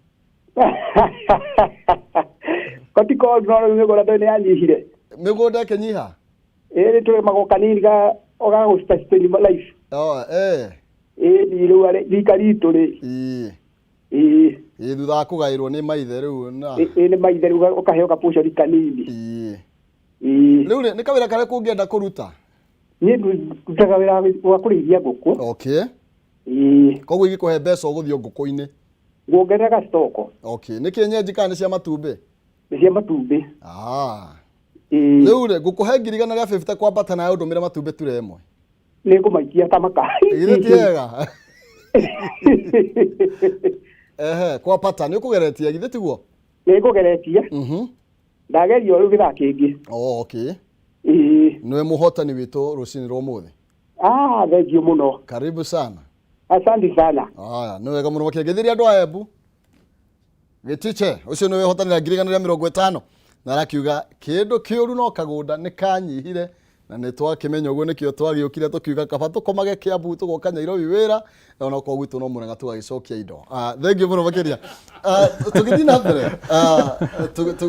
Kotiko no rĩu mĩgũnda ndũĩ nĩ yanyihire. Mĩgũnda ĩkĩnyiha? Ĩĩ, nĩ tũrĩmagwo kanini ga ga gũ sustain life. Oh, eh. Ĩĩ, ni rĩu arĩ rika ritũ rĩ. Ĩĩ. Ĩĩ. Ĩĩ, thutha wa kũgaĩrwo nĩ maithe rĩu na. Ĩĩ, nĩ maithe rĩu ũkaheo kapũconi kanini. Ĩĩ. Ĩĩ. Rĩu rĩ, nĩ kawĩra karĩkũ ũngĩenda kũruta? Niĩ ndutaga wĩra wa kũrĩithia ngũkũ. Okay. Ĩĩ. Koguo ingĩkũhe mbeca ũgũthiĩ o ngũkũ-inĩ? Nguongerera ga stock. Okay, nĩ kĩenyenji kana nĩ cia matumbĩ? Nĩ cia matumbĩ. Ah. Ĩĩ. Rĩu rĩ, ngũkũhe 150,000 kwambata nawe ũndũmĩre matumbĩ ture ĩmwe. Nĩ ngũmaikia ta maka. Githĩ ti wega? Ehe, kwambata nĩ ũkũgeretie, githĩ tiguo? Nĩ ngũgeretie. Ndageria o rĩu gĩthaa kĩngĩ. Oh, okay. Ĩĩ. Nĩwe mũhotani witũ rũcinĩ rwa ũmũthĩ. Ah, thengiũ mũno. Karibu sana. Asante sana. Haya, nĩ wega mũno makĩngĩthĩria andũ a Embu. Gĩtiche, ũcio nĩwe ũhotanĩra 150,000 na arakiuga kĩndũ kĩũru no kagũnda nĩ kanyihire na nĩ twakĩmenya ũguo, nĩkĩo twagĩũkire tũkiuga kaba tũkomage Kĩambu tũgoka Nairobi wĩra, na ona okorwo gwitũ no Mũrang'a tũgagĩcokia indo. Thengiũ mũno makĩria. Tũgĩthiĩ na mbere,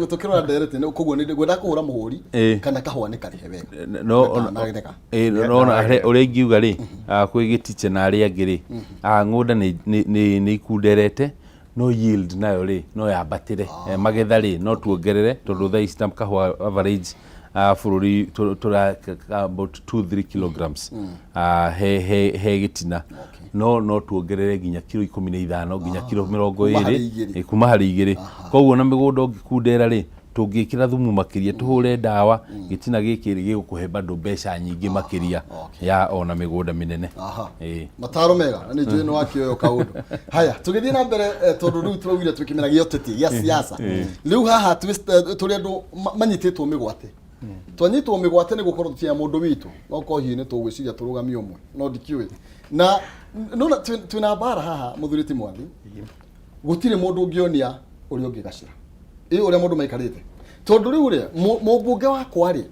tũkĩrora ndereti, koguo nĩ ngwenda kũhũra mũhũri kana kahũa nĩ karĩhe wega. No Na gĩtheka. No ũrĩa ingiuga rĩ, kwĩ gĩtiche na arĩa angĩ rĩ, ng'ũnda nĩ ikunderete, no yield nayo rĩ no yambatĩre. Magetha rĩ no tuongerere, tondũ thaa ici ta kahũa average bũrũri tũra about 2 3 kilograms he gĩtina, no tuongerere nginya kiro 15 nginya kiro mĩrongo Kuma harĩ ĩrĩ. 2. Kuma harĩ 2. Koguo na mĩgũnda ũngĩkundera rĩ, Tũngĩkĩra thumu makĩria, tũhũre ndawa, gĩtina gĩkĩ rĩ gĩgũkũhe bado mbeca nyingĩ makĩria ya ona mĩgũnda mĩnene. Ĩĩ. Mataro mega na nĩ njũĩ nĩ wakĩoyo kaũndũ. Haya, tũgĩthiĩ na mbere, tondũ rĩu tũraugire twĩ kĩmera gĩa ũteti, gĩa siasa. Rĩu haha tũrĩ andũ manyitĩtwo mĩgwate. Twanyitwo mĩgwate nĩ gũkorwo tũtirĩ na mũndũ witũ, no korwo hihi nĩ tũgwĩciria tũrũgamie ũmwe, no ndikĩũĩ. Na nona twĩna mbara haha, mũthuri ti Mwathi, gũtirĩ mũndũ ũngĩonia ũrĩa ũngĩ gacĩra ĩ ũrĩa mũndũ maikarĩte, tondũ rĩu rĩ mũmbunge wakwa rĩ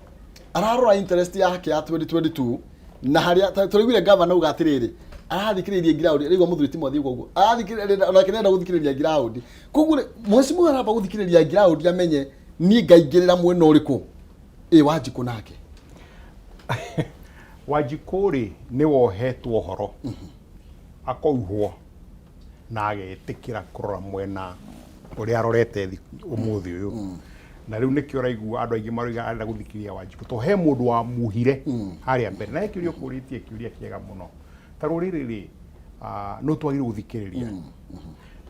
ararora interest yake ya 2022 na harĩa tũraiguire gavana uga atĩrĩrĩ, arathikĩrĩirie ground. Rĩu mũthuri ti Mwathi ũguo arathikĩrĩria, onake nĩarenda gũthikĩrĩria ground. Koguo rĩ, mheshimiwa aramba gũthikĩrĩria ground amenye niĩ ngaingĩrĩra mwena ũrĩkũ. Ĩ Wanjikũ nake? Wanjikũ rĩ, nĩ wohetwo ũhoro akauhwo na agetĩkĩra kũrora mwena ũrĩa arorete ũmũthĩ ũyũ. Na rĩu nĩkĩo ũraigua andũ aingĩ maroiga arenda gũthikĩrĩria Wanjikũ, tondũ he mũndũ wamuhire harĩa mbere. Na he kĩũria ũkũrĩtie, kĩũria kĩega mũno. Ta rũrĩrĩ rĩ, no twagĩrĩirwo gũthikĩrĩria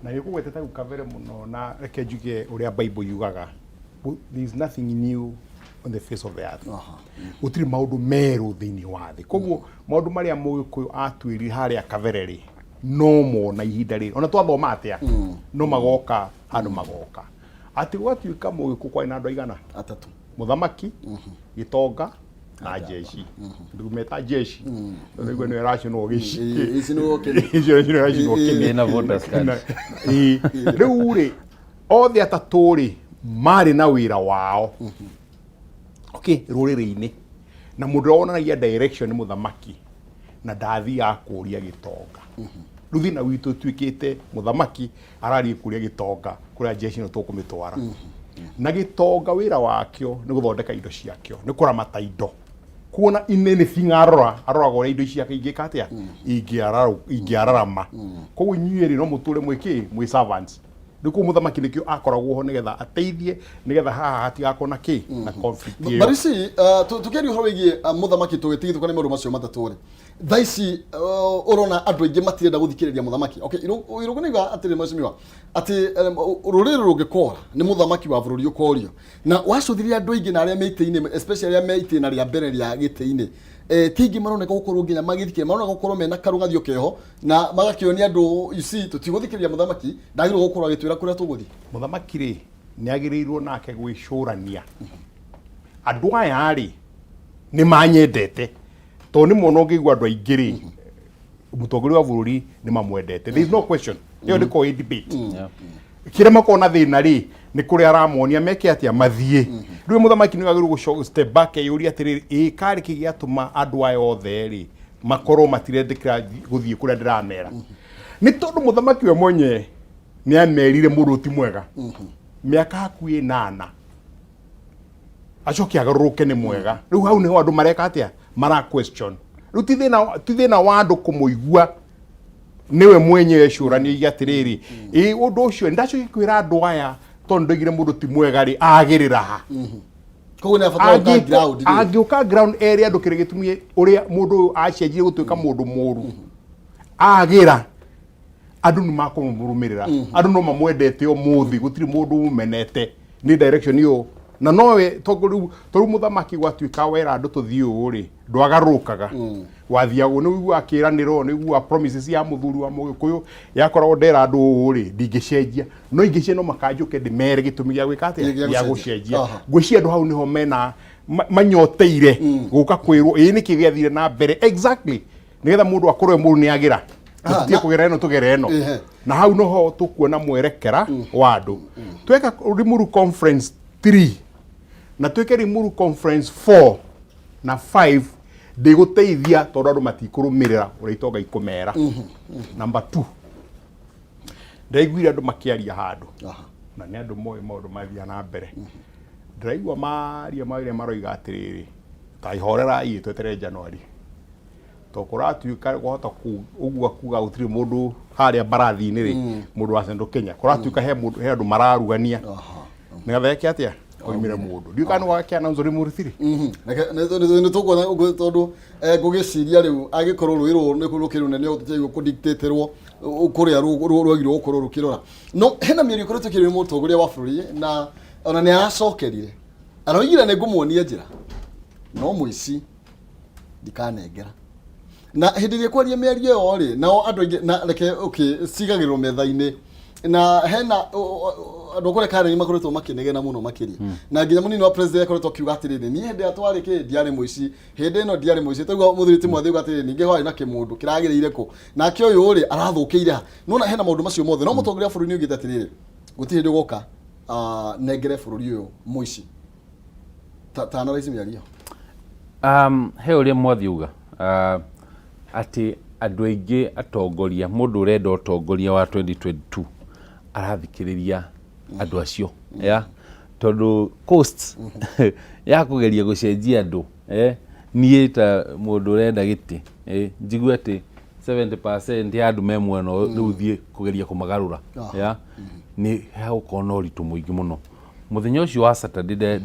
na nĩ ũkũgwetete hau kabere mũno. Na reke njuge ũrĩa Bible yugaga, "There is nothing new on the face of the earth." Gũtirĩ maũndũ merũ thĩinĩ wa thĩ. Koguo maũndũ marĩa Mũgĩkũyũ atuĩrire harĩa kabere rĩ, no mona ihinda rĩrĩ ona twathoma atĩa, no magoka handũ magoka atĩ gwatuĩka Mũgĩkũyũ kwarĩ na andũ aigana? Atatũ. Mũthamaki, gĩtonga na jeshi. Ndumeta jeshi nĩguo nĩyo ĩracinwo gĩci. Ĩcinwo kĩni. Icio nĩcio ĩracinwo kĩni. Ĩna voters card. Ĩĩ. Rĩu rĩ, othe atatũ rĩ marĩ na wĩra wao, okay, rũrĩrĩ-inĩ. Na mũndũ ũrĩa wonanagia direction nĩ mũthamaki, na ndathiaga kũria gĩtonga. Rĩu thĩna witũ ũtuĩkĩte mũthamaki arathiĩ kũria gĩtonga kũrĩa jeshi ĩno tũkũmĩtwara. Na gĩtonga wĩra wakĩo nĩ gũthondeka indo ciakĩo, nĩ kũramata indo, kuona anything arora, aroraga ũrĩa indo ciake ingĩka atĩa, ingĩararama. Koguo inyuĩ rĩ, no mũtũre mwĩ kĩ, mwĩ servants. Rĩu koguo mũthamaki nĩkĩo akoragwo ho, nĩgetha ateithie, nĩgetha haha hatigakorwo na kĩ, na conflict ĩyo. But you see, tukiaria ũhoro wĩgiĩ mũthamaki, tũgĩtigithũkana nĩ maũndũ macio matatũ rĩ, thaa ici ũrona andũ aingĩ matirenda gũthikĩrĩria mũthamaki. Okay, Irũngũ nĩauga atĩrĩ, mheshimiwa, atĩ rũrĩrĩ rũngĩkora nĩ mũthamaki wa bũrũri ũkorio, na wacũthĩrĩria andũ aingĩ na arĩa me itĩ-inĩ, especially arĩa me itĩna rĩa mbere rĩa gĩtĩ-inĩ, ti aingĩ maroneka gũkorwo nginya magĩthikĩrĩria, maroneka gũkorwo mena karũng'athio keho na magakĩonia andũ, you see, tũtigũthikĩrĩria mũthamaki, ndagĩrĩirwo gũkorwo agĩtwĩra kũrĩa tũgũthiĩ. Mũthamaki rĩ, nĩ agĩrĩirwo nake gwĩcũrania, andũ aya rĩ nĩ manyendete, tondũ nĩ mona ũngĩigua andũ aingĩ rĩ, mũtongoria wa bũrũri nĩ mamwendete. There is no question, ĩyo ndĩkoragwo ĩ debate. Kĩrĩa makoragwo na thĩna rĩ, nĩ kũrĩa aramonia meke atĩa, mathiĩ. Rĩu mũthamaki nĩ agĩrĩirwo step back, eyũrie atĩrĩrĩ, ĩ karĩ kĩ gĩatũma andũ aya othe rĩ makorwo matirendekera gũthiĩ kũrĩa ndĩramera? Nĩ tondũ mũthamaki we mwenyewe nĩ amerire mũndũ ti mwega mĩaka hakuhĩ 8, acoke agarũrũke nĩ mwega. Rĩu hau nĩho andũ mareka atĩa, mara question. Rĩu ti thĩna wa andũ kũmũigua, nĩwe mwenyewe cũrania atĩrĩrĩ, ĩ ũndũ ũcio ndacoke kwĩra andũ aya, tondũ ndoigire mũndũ ti mwega rĩ, agĩrĩra ha? Koguo nĩ abatara gũka ground rĩ. Angĩũka ground ere andũ kĩrĩa gĩtumie ũrĩa mũndũ ũyũ acenjie gũtuĩka mũndũ mũru, agĩra andũ nĩ makũmũrũmĩrĩra. Andũ no mamwendete ũmũthĩ, gũtirĩ mũndũ ũmenete nĩ direction ĩyo. Na nowe tondũ rĩu mũthamaki gwatuĩka wera andũ tũthiĩ ũũ rĩ, ndwagarũrũkaga, wathiagwo nĩ ũiguaga kĩĩranĩro, nĩ ũiguaga promises ya mũthuri wa Mũgĩkũyũ yakoragwo, ndera andũ ũũ rĩ, ndingĩcenjia, no ingĩcenjia no makanjũke ndĩmere gĩtũmi gĩa gwĩka atĩa, Gĩa gĩa gũcenjia. Gũcenjia. Ngwĩciria andũ hau nĩho mena manyoteire gũka kwĩrwo ĩĩ nĩkĩ gĩathire na mbere exactly, nĩgetha mũndũ akorwo e mũru nĩ agĩra, tũtitie kũgera ĩno, tũgere ĩno. Na hau noho tũkuona mwerekera wa andũ. Tweka Limuru Conference 3 na twĩke Limuru Conference 4 na 5, ndĩgũteithia, tondũ andũ matikũrũmĩrĩra ũrĩa itonga ikũmera. Number 2, ndaiguire andũ makĩaria handũ, na nĩ andũ moĩ maũndũ mathiaga na mbere. Ndĩraigua maria marĩa maroiga atĩrĩrĩ, ta ihorerai, tweterere January, to kũratuĩka kwahota ũguo kuga gũtirĩ mũndũ harĩa mbarathi-inĩ rĩ, mũndũ wa Central Kenya, kũratuĩka he mũndũ, he andũ mararugania nĩgetha eke atĩa, oimĩre mũndũ. Ndiũĩ kana nĩ wake announce Limuru 3. Nĩ tũkuona ũguo, tondũ ngũgĩciria rĩu angĩkorwo rũĩ rũrũ nĩ rũkĩrĩ rũnene, ũtũteithio kũdictatĩrwo kũrĩa rwagĩrĩirwo gũkorwo rũkĩrora. No hena mĩario ĩkoretwo ĩkĩario nĩ mũtongoria wa bũrũri na Ona nĩ aracokerire aroigire nĩ ngũmuonia njĩra no mũici ndikanengera. Na hĩndĩ ĩrĩa kwaria mĩario ĩyo rĩ, nao andũ aingĩ na reke okay, cigagĩrwo metha-inĩ na hena andũ kũrĩa Karen makoretwo makĩnegena mũno makĩria. Na nginya mũnini wa president akoretwo akiuga atĩrĩrĩ, niĩ hĩndĩ ĩrĩa twarĩ kĩ ndiarĩ mũici, hĩndĩ ĩno ndiarĩ mũici. Twaigua mũthuri ti Mwathi auga atĩrĩrĩ, ningĩ hwarĩ na kĩmũndũ kĩragĩrĩire kũ, nake ũyũ rĩ arathũkĩire ha. Nĩwona hena maũndũ macio mothe, no mũtongoria wa bũrũri nĩ augĩte atĩrĩrĩ, gũtirĩ hĩndĩ ũgoka nengere bũrũri ũyũ mũici. Ta analyze mĩario. He ũrĩa Mwathi auga atĩ andũ aingĩ atongoria, mũndũ ũrenda ũtongoria wa 2022 arathikĩrĩria andũ acio ya tondũ cost ya kũgeria gũcenjia andũ, niĩ ta mũndũ ũrenda gĩtĩ, njigue atĩ 70% ya andũ me mwena ũyũ, rĩu thiĩ kũgeria kũmagarũra ya nĩ hagũkorwo na ũritũ mũingĩ mũno. Mũthenya ũcio wa Saturday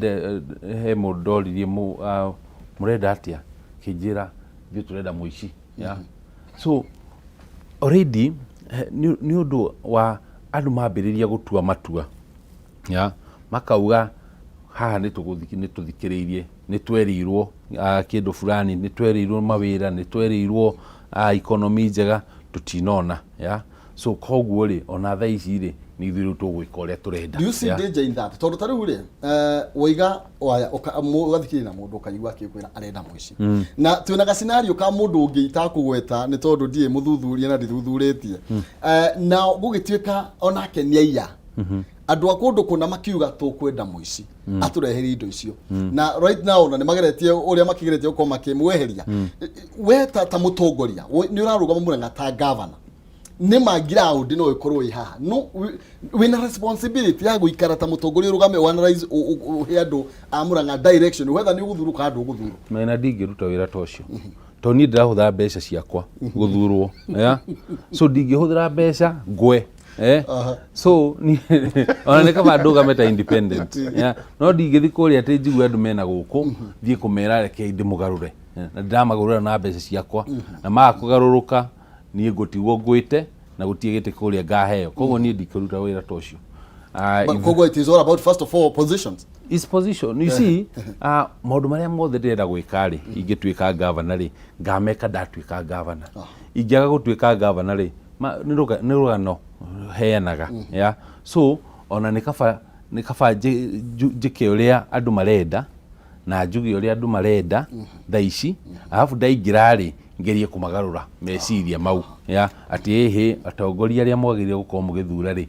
he mũndũ ndoririe, mũrenda atĩa, akĩnjĩra ithuĩ tũrenda mũici ya. So already nĩ ũndũ wa andũ mambĩrĩria gũtua matua ya makauga haha nĩ tũthikĩrĩirie, nĩ twerirwo kĩndũ fulani, nĩ twerirwo mawĩra, nĩ twerirwo economy njega, tũtinona ya. So koguo rĩ, ona thaa ici rĩ, nĩ ithuĩ rĩu tũgwĩka ũrĩa tũrenda. Do you see danger in that? Tondũ ta rĩu rĩ, waiga waya ũgathikĩrĩria na mũndũ ũkaigua akĩkwĩra arenda mũici. Na twĩna ga scenario ka mũndũ ũngĩ itakũgweta nĩ tondũ ndirĩ mũthuthuria na ndithuthurĩtie. Na gũgĩtuĩka onake nĩ aiya. Andũ a kũndũ kũna makiuga tũkwenda mũici atũrehere indo icio. Na right now na nĩ mageretie ũrĩa makĩgeretie gũkorwo makĩmweheria. We ta mũtongoria nĩ ũrarũgama Murang'a ta governor, nĩ ma ground no ĩkorwo ĩ haha, no wĩna responsibility ya gũikara ta mũtongoria, ũrũgame ũ analyze, ũhe andũ a Murang'a direction whether nĩ ũgũthurwo kana ndũgũthurwo. Mena ndingĩruta wĩra ta ũcio tondũ niĩ ndĩrahũthĩra mbeca ciakwa gũthurwo yeah? So ndingĩhũthĩra mbeca ngwe. So ona nĩ kaba ndũgame ta independent yeah? No ndingĩthi kũrĩa atĩ njigue andũ mena gũkũ thiĩ kũmera rekei ndĩmũgarũre. Na ndĩramagũrĩra na mbeca ciakwa, na maga kũgarũrũka niĩ ngũtigwo ngwĩte na gũtirĩ gĩtĩ kũrĩa ngaheo. Koguo niĩ ndikũruta wĩra ta ũcio. But koguo it is all about first of all positions. Is position, you see. Maũndũ marĩa mothe ndĩrenda gwĩka rĩ, ingĩtuĩka gavana rĩ, ngameka ndatuĩka gavana. Ingĩaga gũtuĩka gavana rĩ, nĩ rũgano heanaga ya. So ona nĩ kaba njĩke ũrĩa andũ marenda na njuge ũrĩa andũ marenda thaa ici, arabu ndaingĩra rĩ, ngerie kũmagarũra meciria mau ya atĩ ĩhĩ, atongoria arĩa mwagĩrĩire gũkorwo mũgĩthura rĩ,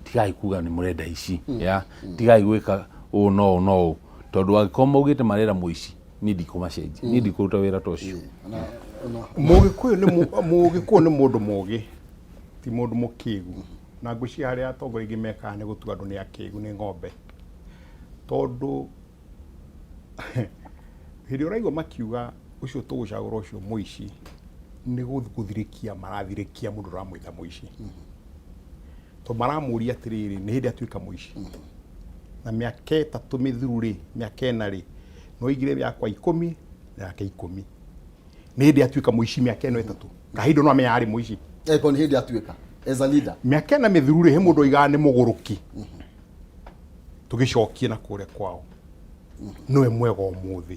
tigai kuga nĩ mũrenda ici ya, tigai gwĩka ũũ no ũũ no ũũ, tondũ angĩkorwo maugĩte marera mũici, niĩ ndikũmacenjia, niĩ ndikũruta wĩra ta ũcio. Mũgĩkũyũ nĩ mũndũ mũgĩ, ti mũndũ mũkĩgu. Na ngwĩciria harĩa atongoria aingĩ mekaga nĩ gũtua andũ nĩ akĩgu, nĩ ng'ombe, tondũ hĩndĩ ĩrĩa ũraigua makiuga ũcio tũgũcagũra ũcio mũici, nĩ gũthirĩkia marathirĩkia mũndũ ũramwĩta mũici, tondũ maramũria atĩrĩrĩ, nĩ hĩndĩ atuĩka mũici na mĩaka 3 mĩthiru rĩ, mĩaka 4 rĩ, no oigire yakwa 10 na yake 10, nĩ hĩndĩ atuĩka mũici mĩaka ĩno 3 kahinda no amenya arĩ mũici. Eko nĩ hĩndĩ atuĩka as a leader. Mĩaka 4 mĩthiru rĩ, he mũndũ oigaga nĩ mũgũrũki, tũgĩcokie na kũrĩa kwao nĩwe mwega ũmũthĩ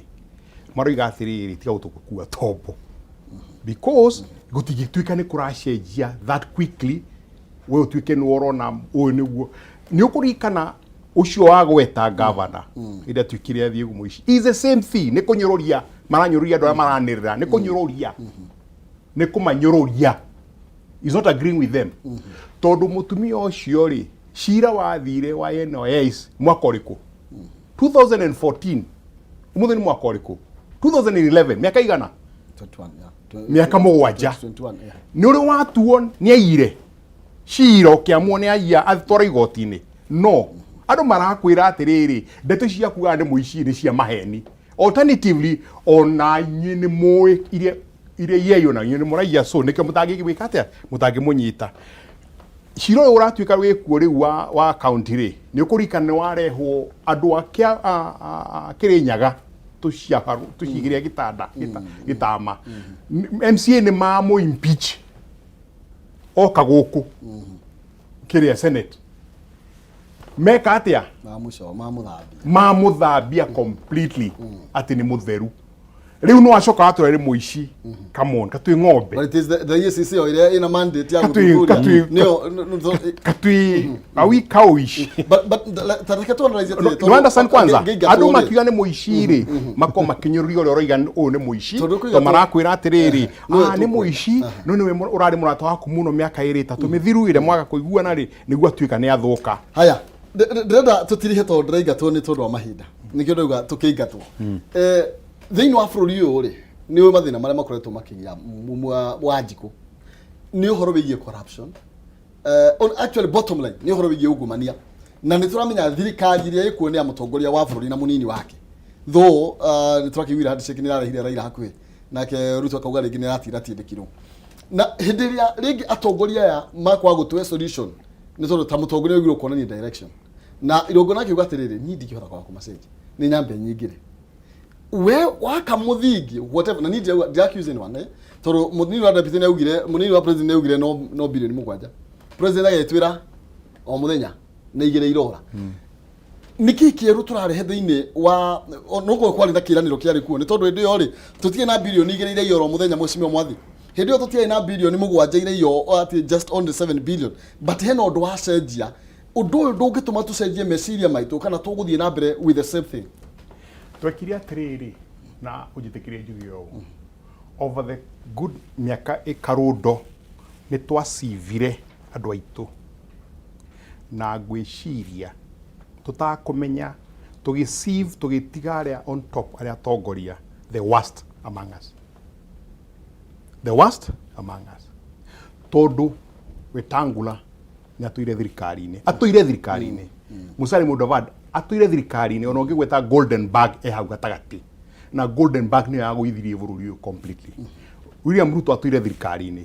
maroiga atĩrĩrĩ, tiga gũtũkua tombo, because gũtingĩtuĩka nĩ kũracenjia that quickly, we ũtuĩke nĩ ũrona ũyũ nĩguo nĩ ũkũririkana ũcio wagweta gavana ĩrĩa atuĩkire athiĩ mũici is the same thing. Nĩ kũnyũrũria maranyũrũria andũ arĩa maranĩrĩra, nĩ kũnyũrũria, nĩ kũmanyũrũria, is not agreeing with them, tondũ mũtumia ũcio rĩ, cira wathire wa NYS mwaka ũrĩkũ? 2014. Ũmũthĩ nĩ mwaka ũrĩkũ? 2011. Mĩaka igana? 21, yeah. Mĩaka 7. 21, yeah. Nĩ ũrĩ watuo nĩ aire cira ũkĩamũo nĩ aiya atwara igoti-inĩ, no andũ marakwĩra atĩrĩrĩ, ndeto ici ciakugaga nĩ mũici nĩ cia maheni. Alternatively, ona inyuĩ nĩ mũĩ iria iyaiywo na inyuĩ nĩ mũraiya, so nĩkĩo mũtangĩgwĩka atĩa, mũtangĩmũnyita. Cira ũyũ ũratuĩka wĩkuo rĩu wa county rĩ, nĩ ũkũririkana nĩ warehwo andũ a Kĩrĩnyaga tũcigĩrĩa gĩtanda gĩtama MCA nĩ mamũ impeach oka gũkũ kĩrĩa Senate. Meka atĩa? Mamũco mamũthambia. Mamũthambia completely atĩ nĩ mũtheru. Rĩu no acoka watũra rĩ mũici. Come on, katui ng'ombe. But it is the EACC o ĩrĩa ĩna mandate ya Katui- gũthuthuria. katui- Nĩyo Katui are we cowish? But ta reke tu analyze atĩrĩ, No understand kwanza ngĩingatwo andũ rĩ. makiuga nĩ mũici rĩ makorwo makinyũrũria ũrĩa ũroiga ũyũ nĩ mũici Tondũ kũigatwo- to marakwĩra atĩrĩrĩ, Nĩwe "Ah, nĩ tũkwenda." mũici no nĩwe ũrarĩ mũrata waku mũno mĩaka ĩrĩ ĩtatũ mĩthiru ĩrĩa mwaga kũiguana rĩ nĩguo atuĩka nĩ athũka. Haya, ndĩrenda tũtirihe tondũ ndĩraingatwo nĩ tondũ wa mahinda, nĩkĩo ndauga tũkĩingatwo. Thĩinĩ wa bũrũri ũyũ rĩ, nĩ ũĩ mathĩna marĩa makoretwo makĩgĩa wa njikũ nĩ ũhoro wĩgiĩ corruption. On actually bottom line nĩ ũhoro wĩgiĩ ungumania, na nĩ tũramenya thirikari ĩrĩa ĩkuo nĩ ya mũtongoria wa bũrũri na mũnini wake, though nĩ tũrakĩiguire handshake nĩ ĩrarehire Raila hakuhĩ nake, Ruto akauga rĩngĩ nĩ aratira tindĩkirwo, na hĩndĩ ĩrĩa rĩngĩ atongoria aya makwaga gũtũhe solution, nĩ tondũ ta mũtongoria wagĩrĩirwo kuonania direction, na Irũngũ akiuga atĩrĩrĩ, niĩ ndingĩhota kwaga kũmacenjia, nĩ nyambe nyingĩre we waka mũthingi whatever, na niĩ ndira accuse anyone, tondũ mũnini wa deputy nĩ augire, mũnini wa president nĩ augire no bilioni 7, president agetwĩra o mũthenya nĩ igĩrĩ irora. Nĩ kĩĩ kĩerũ tũrarehe thĩinĩ wa no kwarĩ na kĩĩranĩro kĩarĩ kuo? Nĩ tondũ hĩndĩ ĩyo rĩ, tũtirĩ na bilioni 2 iria oro mũthenya, mheshimiwa Mwathi, hĩndĩ ĩyo tũtiarĩ na bilioni 7 iria iyo atĩ just only 7 billion, but hena ũndũ wacenjia. Ũndũ ũyũ ndũngĩtũma tũcenjie meciria maitũ kana tũgũthiĩ na mbere with the same thing? Twekire atĩrĩrĩ, na ũnjĩtĩkĩrie njuge ũũ, over the good mĩaka ĩkarũndo nĩ twacivire andũ aitũ, na ngwĩciria tũtakũmenya tũgĩsieve, tũgĩtiga arĩa on top, arĩa atongoria, the worst among us, the worst among us, tondũ Wetangula nĩ atũire thirikari-inĩ, atũire thirikari-inĩ, Musalia Mudavadi atũire thirikari-inĩ, ona ũngĩgweta Golden Bag e hau gatagatĩ, na Golden Bag nĩyo yagũithirie bũrũri ũyũ completely. William Ruto atũire thirikari-inĩ,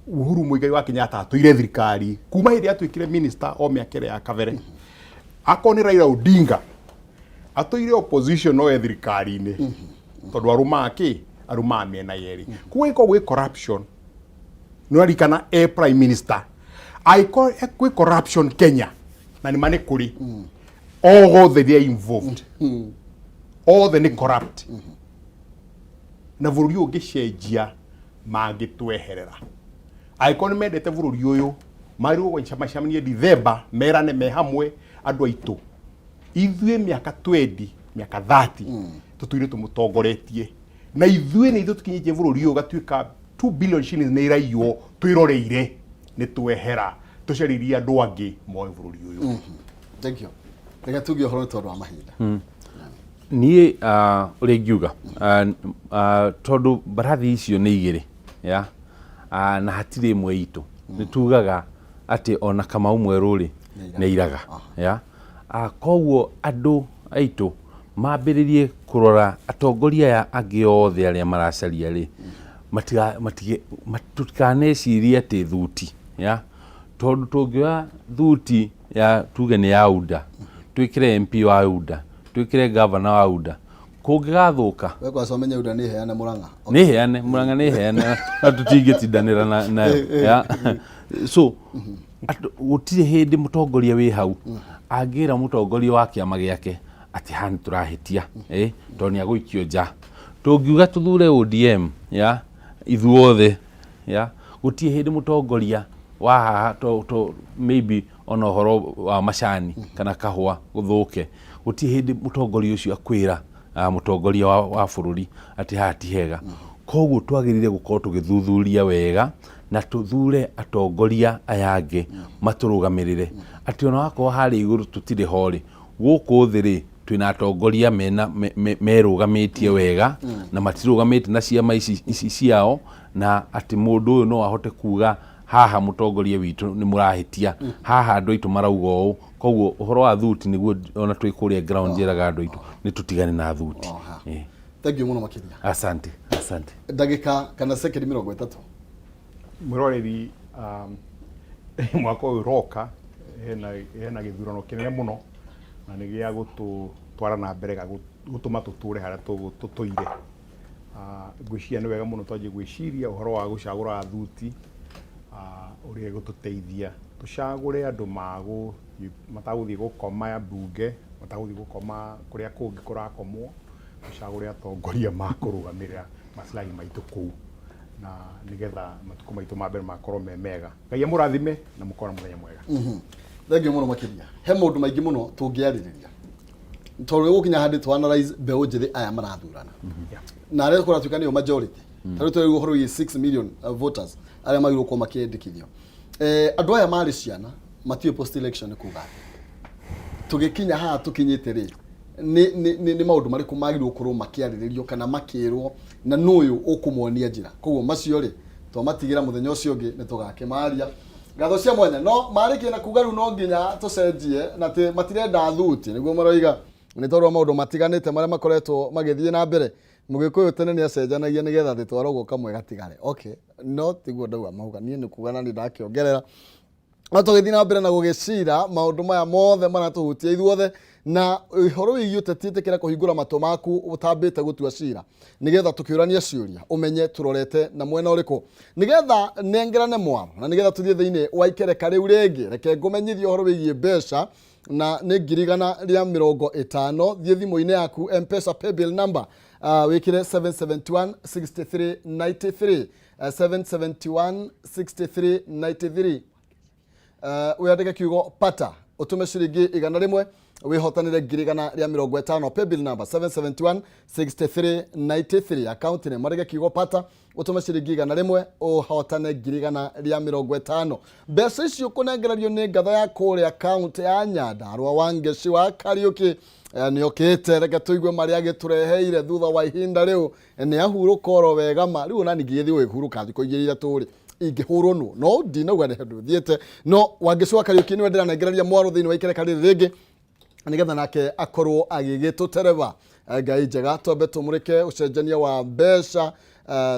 Uhuru Muigai wa Kenyatta atũire thirikari kuma hĩndĩ atuĩkire minister o mĩaka ĩrĩa ya kabere. Akorwo nĩ Raila Odinga atũire opposition no e thirikari-inĩ, tondũ arũmaga kĩ arũmaga mĩena yerĩ. Koguo ĩkorwo gwĩ corruption, nĩ arikana e prime minister, angĩkorwo gwĩ corruption Kenya, na nĩ ma nĩ kũrĩ, othe they are involved, othe nĩ corrupt, na bũrũri ũyũ ũngĩcenjia mangĩtweherera. Angĩkorwo nĩ mendete bũrũri ũyũ, magĩrĩirwo gũcemania Dithemba, merane me hamwe, andũ aitũ, ithuĩ mĩaka 20, mĩaka 30 tũtũire tũmũtongoretie, na ithuĩ nĩ ithuĩ tũkinyĩtie bũrũri ũyũ ũgatuĩka 2 billion shillings nĩ iraiywo twĩroreire. Nĩ twehera, tũcaririe andũ angĩ moe bũrũri ũyũ. Thank you. Reke tuge ũhoro nĩ tondũ wa mahinda. Niĩ ũrĩa ingiuga, tondũ mbarathi icio nĩ igĩrĩ ya na hatirĩ ĩmwe itũ, nĩ tugaga atĩ ona Kamau mwerũ rĩ nĩ iraga ya koguo andũ aitũ mambĩrĩrie kũrora atongoria aya angĩ othe arĩa maracaria rĩ, tũtikanecirie atĩ thuti ya, tondũ tũngĩoya thuti ya tuge nĩ ya UDA, twĩkĩre MP wa UDA, twĩkĩre gavana wa UDA, kũngĩgathũka. We kwanza ũmenye UDA nĩ heane Murang'a. Nĩ heane Murang'a, nĩ heane, na tũtingĩtindanĩra nayo ya. So gũtirĩ hĩndĩ mũtongoria wĩ hau angĩra mũtongoria wa kĩama gĩake atĩ haha nĩ tũrahĩtia, tondũ nĩ agũikio nja. Tũngiuga tũthure ODM ya ithuothe ya, gũtirĩ hĩndĩ mũtongoria wa haha to maybe ona ũhoro wa macani kana kahũa gũthũke, gũtirĩ hĩndĩ mũtongoria ũcio akwĩra mũtongoria wa bũrũri atĩ haha ti hega. Koguo twagĩrĩire gũkorwo tũgĩthuthuria wega na tũthure atongoria aya angĩ matũrũgamĩrĩre, atĩ ona wakorwo harĩa igũrũ tũtirĩ ho rĩ, gũkũ thĩ rĩ, twĩna atongoria mena merũgamĩtie wega na matirũgamĩte na ciama ici ciao, na atĩ mũndũ ũyũ no ahote kuga haha mũtongoria witũ nĩ mũrahĩtia, haha andũ aitũ marauga ũũ. Koguo ũhoro wa thuti nĩguo ona twĩ kũrĩa ground njĩraga andũ aitũ nĩ tũtigane na thuti. Thank you mũno makĩria. Asante, asante. Ndagĩka kana sekendi 30. Mwĩroreri, mwaka ũyũ ũroka hena gĩthurano kĩnene mũno, na nĩ gĩa gũtũtwara na mbere, ga gũtũma tũtũre harĩa tũtũire. Ngwĩciria nĩ wega mũno twanjie gwĩciria ũhoro wa gũcagũra thuti, ũrĩa ĩgũtũteithia tũcagũre andũ magũ Matagũthiĩ gũkoma mbunge, matagũthiĩ gũkoma kũrĩa kũngĩ kũrakomwo, tũcagũre atongoria makũrũgamĩrĩra maslahi maitũ kũu, na nĩgetha matukũ maitũ ma mbere makorwo me mega. Ngai amũrathime na mũkorwo na mũthenya mwega. Thengiũ mũno makĩria. He maũndũ maingĩ mũno tũngĩarĩrĩria tondũ gũkinya handũ tũ analyze mbeũ njĩthĩ aya marathurana na arĩa kũratuĩka nĩo majority. Ta rĩu tũraigua ũhoro wĩgiĩ 6 million voters arĩa magĩrĩirwo gũkorwo makĩendekithio. Andũ aya marĩ ciana matiũĩ post election nĩ kuga atĩa. Tũgĩkinya haha tũkinyĩte rĩ, nĩ maũndũ marĩkũ magĩrĩirwo gũkorwo makĩarĩrĩrio kana makĩrwo, na nũ ũyũ ũkũmonia njĩra? Koguo macio rĩ, twamatigĩra mũthenya ũcio ũngĩ nĩ tũgakĩmaria. Ngatho cia mwanya no marĩkie na kuga rĩu no nginya tũcenjie na atĩ matirenda thuti, nĩguo maroiga, nĩ tondũ wa maũndũ matiganĩte marĩa makoretwo magĩthiĩ na mbere. Mũgĩkũyũ tene nĩ acenjanagia nĩgetha thĩ twarogwo kamwe gatigare. Okay, no tiguo ndauga mauga, niĩ nĩ kuga na nĩ ndakĩongerera. No tũgĩthiĩ na mbere na gũgĩcira maũndũ maya mothe maratũhutia ithuothe, na ũhoro wĩgiĩ ũteti, ĩtĩkĩra kũhingũra matũ maku ũtambĩte gũtua cira, nĩgetha tũkĩũrania ciũria ũmenye tũrorete na mwena ũrĩkũ, nĩgetha nengerane mwaro, na nĩgetha tũthiĩ thĩinĩ wa ikereka rĩu rĩngĩ. Reke ngũmenyithie ũhoro wĩgiĩ mbeca, na nĩ 150,000. Thiĩ thimũ-inĩ yaku, M-Pesa paybill number, wĩkĩre 771 63 93, 771 63 93, wĩandĩke kiugo pata, ũtũme ciringi 100, wĩhotanĩre 150,000. Paybill number 771 63 93, account nĩ marĩge kiugo pata, ũtũme ciringi 100, ũhotane 150,000. Mbeca icio kũnengererio nĩ ngatha ya kũrĩa kaunti ya Nyandarua, Wangeci wa Kariũki nĩ okĩte. Reke tũigue marĩa agĩtũreheire thutha wa ihinda. Rĩu nĩ ahurũka oro wega ma rĩu, ona ningĩ gĩthiĩ gũgĩhurũka thikũ igĩrĩ ithatũ rĩ, ingĩhũrwo nũ no ndinauga nĩ handũ thiĩte. No Wangeci wa Kariũki nĩwe ndĩranengereria mwaro thĩinĩ wa ikereka rĩrĩ rĩngĩ, nĩgetha nake akorwo agĩgĩtũtereba. Ngai njega, twambe tũmũrĩke ũcenjania wa mbeca,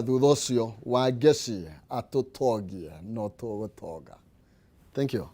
thutha ũcio Wangeci atũtongie no tũgũtonga. Thank you.